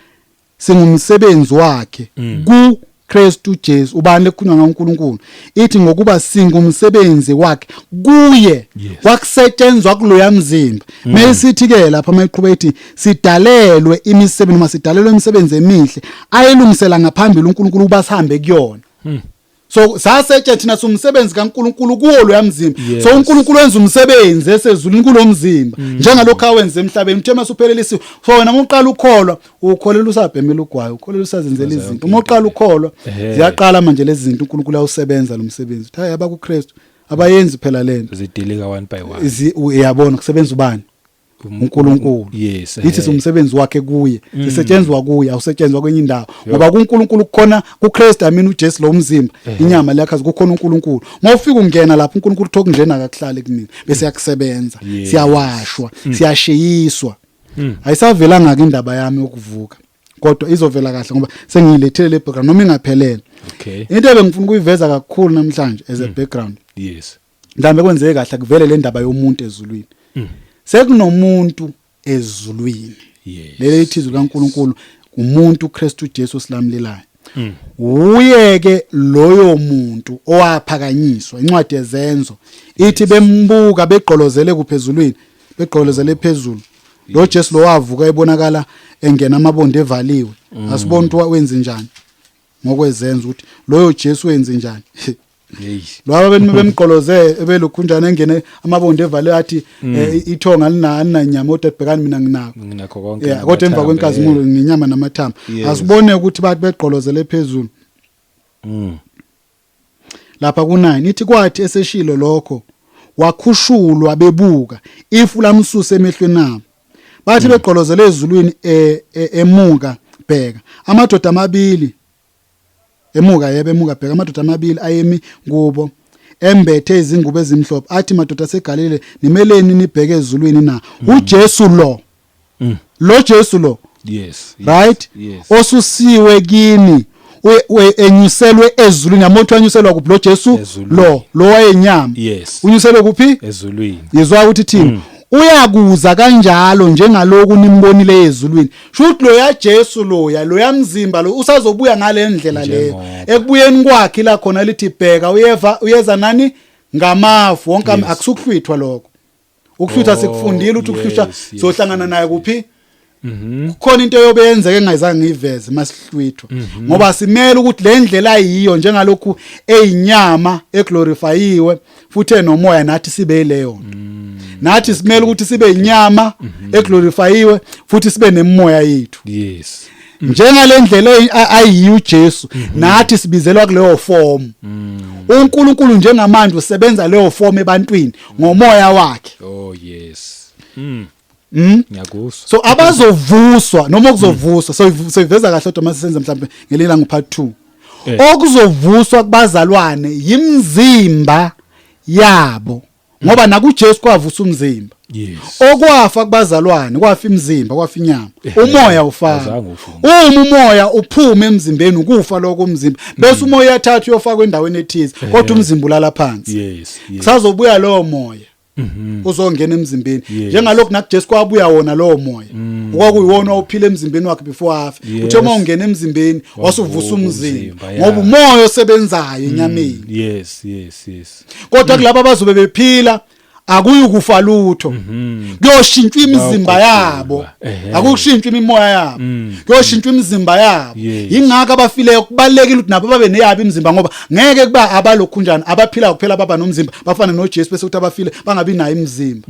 singumsebenzi wakhe ku Kristu Jesu. Ubani lekukhulunywa ngaNkulunkulu? Ithi ngokuba singumsebenzi wakhe kuye. Kwakusetshenzwa kuloya mzimba. Mesithi ke lapha mayiqhubeka ithi sidalelwe imisebenzi, noma sidalelwe imisebenzi emihle ayilungisela ngaphambili uNkulunkulu ukuba sihambe kuyona. So sasetshenziswa thina sumsebenzi kaNkulunkulu kuwo lo yamzimba. So uNkulunkulu wenza umsebenzi esezulwini kulomzimba njengalokho awenza emhlabeni, uthe masuphelelisiwe. So wena uma uqala ukholwa, ukholela usabhemela ugwayi, ukholela usazenzela Wenza izinto. yonke Uma uqala into. ukholwa, ziyaqala manje lezi zinto, uNkulunkulu awusebenza lo msebenzi, uthi hayi, abakuKristu abayenzi phela lento. Zidilika one by one. Uyabona kusebenza ubani? uNkulunkulu. Ithi sumsebenzi wakhe kuye, sisetshenzwa kuye, awusetshenzwa kwenye indawo, ngoba kuNkulunkulu kukhona kuKristu, I mean uJesu lo mzimba, inyama lekhazi, kukhona uNkulunkulu. Mawufika ungena lapho, uNkulunkulu uthi okunjena akakuhlale kumina, bese yakusebenza. Siyawashwa, siyashiyiswa. Ayisavelanga ke indaba yami yokuvuka, kodwa izovela kahle ngoba sengiyilethele le background noma ingaphelele. Into ebengifuna ukuyiveza kakhulu namhlanje as a background, mhlambe kwenzeke kahle kuvele le ndaba yomuntu ezulwini. Sekunomuntu ezulwini. Leli lithi izwi kaNkulunkulu, umuntu uKristu Jesu silamlelayo. Uye ke loyo muntu owaphakanyiswa. Incwadi yezenzo ithi bembuka begqolozele kuphezulwini, begqolozele phezulu, lo Jesu lo wavuka ebonakala engena amabondo evaliwe. Asibona ukuthi wenze njani ngokwezenzo, ukuthi loyo Jesu wenze njani. Laba bemgqoloze ebelokhunjana engene amabondo evaliwe, athi ithonga alinanyama, kodwa bhekani mina nginakho. Nginakho konke. Yeah, kodwa emva namathambo, kwenkazimulo nginyama namathambo. Asibone ukuthi bathi begqolozele phezulu. Lapha ku9 ithi kwathi eseshilo lokho wakhushulwa bebuka, ifu lamsusa emehlweni abo. Bathi begqolozele ezulwini emuka, bheka amadoda amabili emuka, yebo, emuka, bheka amadoda amabili ayemi kubo embethe izingubo ezimhlophe. Athi, "Madoda seGalile, nimeleni nibheke ezulwini na? uJesu lo, lo Jesu lo, right, osusiwe kini enyuselwe ezulwini." Yamuntu anyuselwa kuphi lo Jesu? Ezulwini. Lo wayenyama unyuselwe kuphi? Ezulwini. Yizwa ukuthi thini: "Uyakuza kanjalo njengaloku nimbonile ezulwini." Shuthi lo ya Jesu loya, lo yamzimba lo usazobuya ngale ndlela leyo. Njengoba. Ekubuyeni kwakhe la khona lithi bheka uyeva, uyeza nani ngamafu wonke. Akusukuhlwithwa lokho, ukuhlwithwa sikufundile ukuthi ukuhlwithwa sohlangana naye kuphi. Kukhona into eyobe yenzeke engayizange ngiyiveze masihlwithwa, ngoba simele ukuthi le ndlela ayiyo njengalokhu eyinyama eglorifyiwe futhi enomoya, nathi sibe yileyo nto. Nathi simele ukuthi sibe inyama eglorifyiwe futhi sibe nemoya yethu. Njengale ndlela ayiyo uJesu, nathi sibizelwa kuleyo form. uNkulunkulu njengamanje usebenza leyo form ebantwini ngomoya wakhe. Oh yes. Ngiyakuzwa. So abazovuswa noma okuzovuswa, soyiveza kahle kodwa mase senze mhlawumbe ngelinye part 2. Okuzovuswa kubazalwane yimzimba yabo, ngoba nakuJesu kwavusa umzimba. Okwafa kubazalwane kwafa imizimba, kwafa inyama, umoya ufaka. Azange ufume. Uma umoya uphuma emzimbeni, ukufa lokho umzimba, bese umoya uyathathwa uyofakwa endaweni ethize, kodwa umzimba ulala phansi. Kusazobuya lowo moya uzongena emzimbeni, njengalokhu nakuJesu kwabuya wona lowo moya okwakuyiwona ophila emzimbeni wakhe before afe. Uthe uma ungena emzimbeni wasuvusa Wavuka umzimba, umzimba, yeah. ngoba umoya osebenzayo enyameni. Yes yes yes Kodwa kulabo abazobe bephila Akuyukufa lutho, kuyoshintshwa imizimba yabo. Akushintshwa imimoya yabo, kuyoshintshwa imizimba yabo. Ingakho abafileyo kubalekile ukuthi nabo babe neyabo imizimba, ngoba ngeke kuba abalokhunjani abaphila kuphela baba nomzimba bafane noJesu, bese kuthi abafile bangabi nayo imizimba,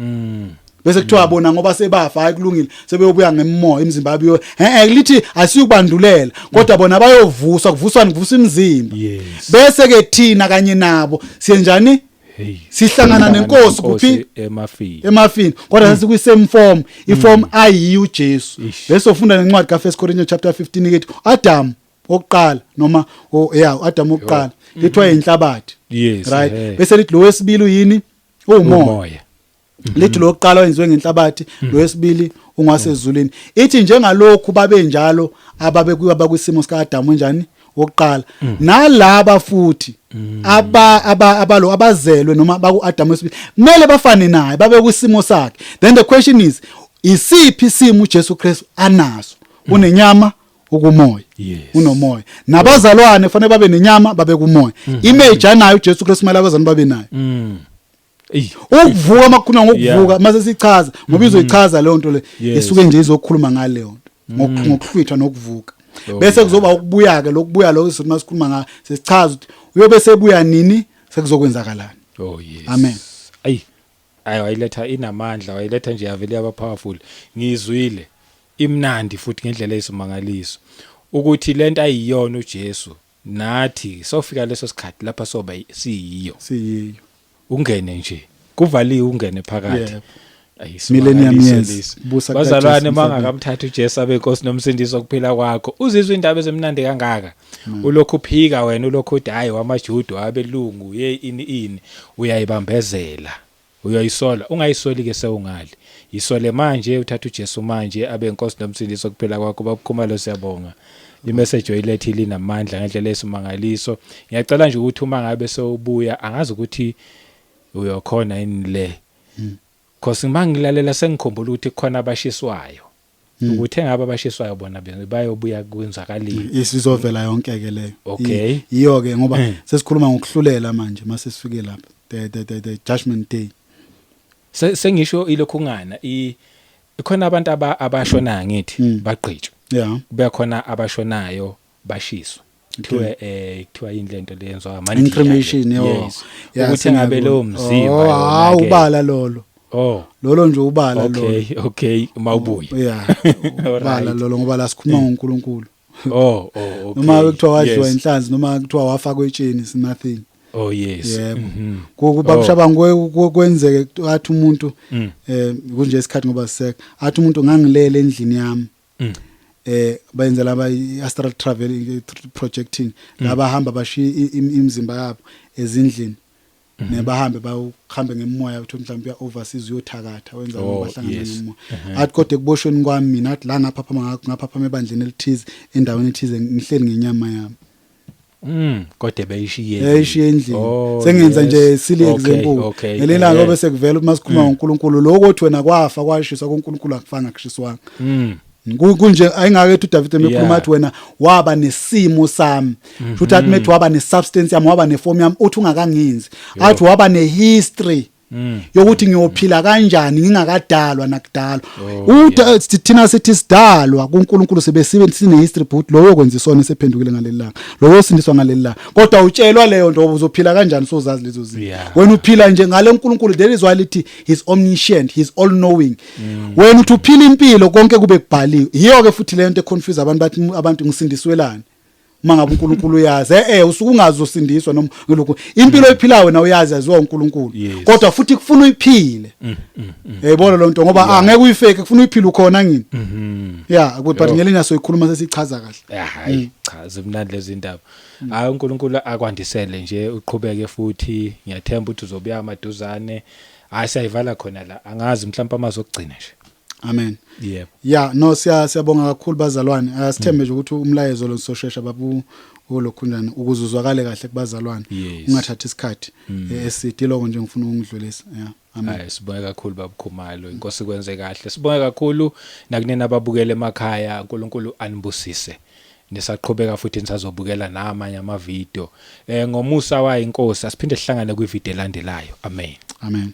bese kuthiwa bona ngoba sebafa, hayi kulungile, sebeyobuya ngemoya, imizimba yabo lithi asiyukubandulela, kodwa bona bayovuswa. Kuvuswa, kuvuswa imizimba, bese ke thina kanye nabo siyenjani? Sihlangana nenkosi kuphi? Emafini. Emafini, kodwa sesikwi same form, iform ayiyo uJesu. Bese ufunda nencwadi ka 1 Corinthians chapter 15 ithi Adam okuqala, noma yeah, Adam okuqala lithiwa inhlabathi. Right, bese lithi lo wesibili uyini? Umoya. Umoya. Lithi lo wokuqala wenziwe ngenhlabathi, lo wesibili ungwasezulwini. Ithi njengalokhu babenjalo ababe abakwisimo sika Adam njani wokuqala, nalaba futhi aba aba abalo abazelwe noma baku Adam wesibili kumele bafane naye, babe kwisimo sakhe. Then the question is, isiphi isimo uJesu Kristu anaso? Unenyama, ukumoya. Unomoya. Nabazalwane kufanele babe nenyama, babe kumoya. Image anayo uJesu Kristu kumele abazalwane babe nayo. Ukuvuka, makukhulunywa ngokuvuka, mase sichaza ngoba izoyichaza leyo nto le. Isuke nje izokhuluma ngaleyo nto ngokuhlwithwa nokuvuka. Bese kuzoba ukubuya ke, lokubuya lokho sithi masikhuluma nga sesichaza ukuthi uyobe sebuya nini, sekuzokwenzakalani. Oh yes. Amen. Ayi. Ayi, wayiletha inamandla, wayiletha nje yavele yaba powerful. Ngizwile. Imnandi futhi ngendlela eyisimangaliso. Ukuthi lento ayiyona uJesu, nathi sofika leso sikhathi lapha soba siyiyo. Siyiyo. Ungene nje. Kuvaliwe, ungene phakathi. Yebo. Ayi, Millennium simangaliso years. lesi. Busa Bazalwane, kukaJesu. mangakamthatha uJesu abe inkosi nomsindisi wokuphila kwakho, uzizwe indaba ezimnandi kangaka. Ulokhu uphika wena, ulokhu uthi hayi wamaJuda, wabelungu, hey ini ini, uyayibambezela. Uyoyisola, ungayisoli ke sewungali. Yisole manje, uthatha uJesu manje abe inkosi nomsindisi wokuphila kwakho. Babukhumalo, siyabonga. Imessage oyilethile inamandla ngendlela esimangaliso. Ngiyacela nje ukuthi uma ngabe sewubuya, angazi ukuthi uyokhona yini le. Cause mangilalela sengikhumbula ukuthi kukhona abashiswayo. Ukuthi engabe abashiswayo bona bayobuya kwenzakalile. Isizovela yonke ke leyo. Iyo ke ngoba sesikhuluma ngokuhlulela manje mase sifike lapha, the judgment day. Sengisho ilokhungana i khona abantu abashonayo ngithi bagqitshwe. Kube khona abashonayo bashiswa. Kuthiwe kuthiwa yini lento leyenziwa amaNdiya? Cremation, yo. Yes. Ukuthi ngabe lowo mzimba Oh, yona hawu, ke. ubala lolo. Lolo nje ubala lolo. Okay, mawubuye. Yeah, ubala lolo ngoba la sikhuluma ngoNkulunkulu. Oh, okay. Noma kuthiwa wadliwa inhlanzi, noma kuthiwa wafakwa etsheni, is nothing. Oh yes. Yebo. Kuba Shabangu, kwenzeke athi umuntu, kunje isikhathi ngoba siseka, athi umuntu ngangilele endlini yami, benza laba i-astral travel projecting, laba hamba bashiya imizimba yabo ezindlini, nebahambe bawuhambe ngemoya, uthi mhlawumbe uya overseas uyothakatha, wenza bahlangana ngemoya. Athi kodwa ekuboshweni kwami mina, athi la ngaphaphama, ngaphaphama ebandleni elithize, endaweni ethize, ngihleli ngenyama yami. Kodwa beyishiye. Yayishiye endlini. Sengenza nje silly example. Ngelinye ngobe sekuvela uma sikhuluma ngoNkulunkulu, lokho othi wena kwafa kwashiswa, kuNkulunkulu akufanga kushiswanga. Kunje ayingake ethi uDavid emekhuluma athi wena waba nesimo sami, futhi athi methi waba nesubstance yami, waba neform yami, uthi ungakangenzi, athi waba nehistory yokuthi ngiyophila kanjani ngingakadalwa nakudalwa. Uthi thina sithi sidalwa kuNkulunkulu sibe sibe sine history book, loyo kwenza isona esephendukile ngaleli langa, loyo osindiswa ngaleli langa, kodwa utshelwa leyo nto uzophila kanjani sozazi lezo zinto. Wena uphila nje ngale uNkulunkulu. There is why lithi he's omniscient, he's all knowing. Wena uthi uphila impilo konke kube kubhaliwe. Yiyo ke futhi le nto econfuse abantu, bathi abantu ngisindiswelani uma ngabe uNkulunkulu uyazi? Usuke ungazi usindiswa noma lokhu impilo oyiphilayo wena uyazi, yaziwa uNkulunkulu. Kodwa futhi kufuna uyiphile, yayibona lo nto, ngoba angeke uyifake, kufuna uyiphile ukhona ngini. Yeah, but ngelinye soyikhuluma sesichaza kahle. Hayi cha, zimnandi lezi ndaba. Hayi, uNkulunkulu akwandisele nje, uqhubeke futhi ngiyathemba ukuthi uzobuya amaduzane. Hayi, siyayivala khona la, angazi mhlawumbe amazwi okugcina nje. Amen. Yebo. Yeah, no, siyabonga kakhulu bazalwane. Asithembe nje ukuthi umlayezo lo soshesha babu olokhunjani ukuze uzwakale kahle kubazalwane. Ungathathi isikhathi eside, lokho nje ngifuna ukungidlulisa. Yeah. Amen. Hayi, sibonge kakhulu babukhumalo, inkosi kwenze kahle. Sibonge kakhulu nakunina ababukela emakhaya, uNkulunkulu anibusise. Nisaqhubeka futhi nisazobukela namanye amavideo. Ngomusa wayo inkosi asiphinde sihlangane kwivideo elandelayo. Amen. Amen.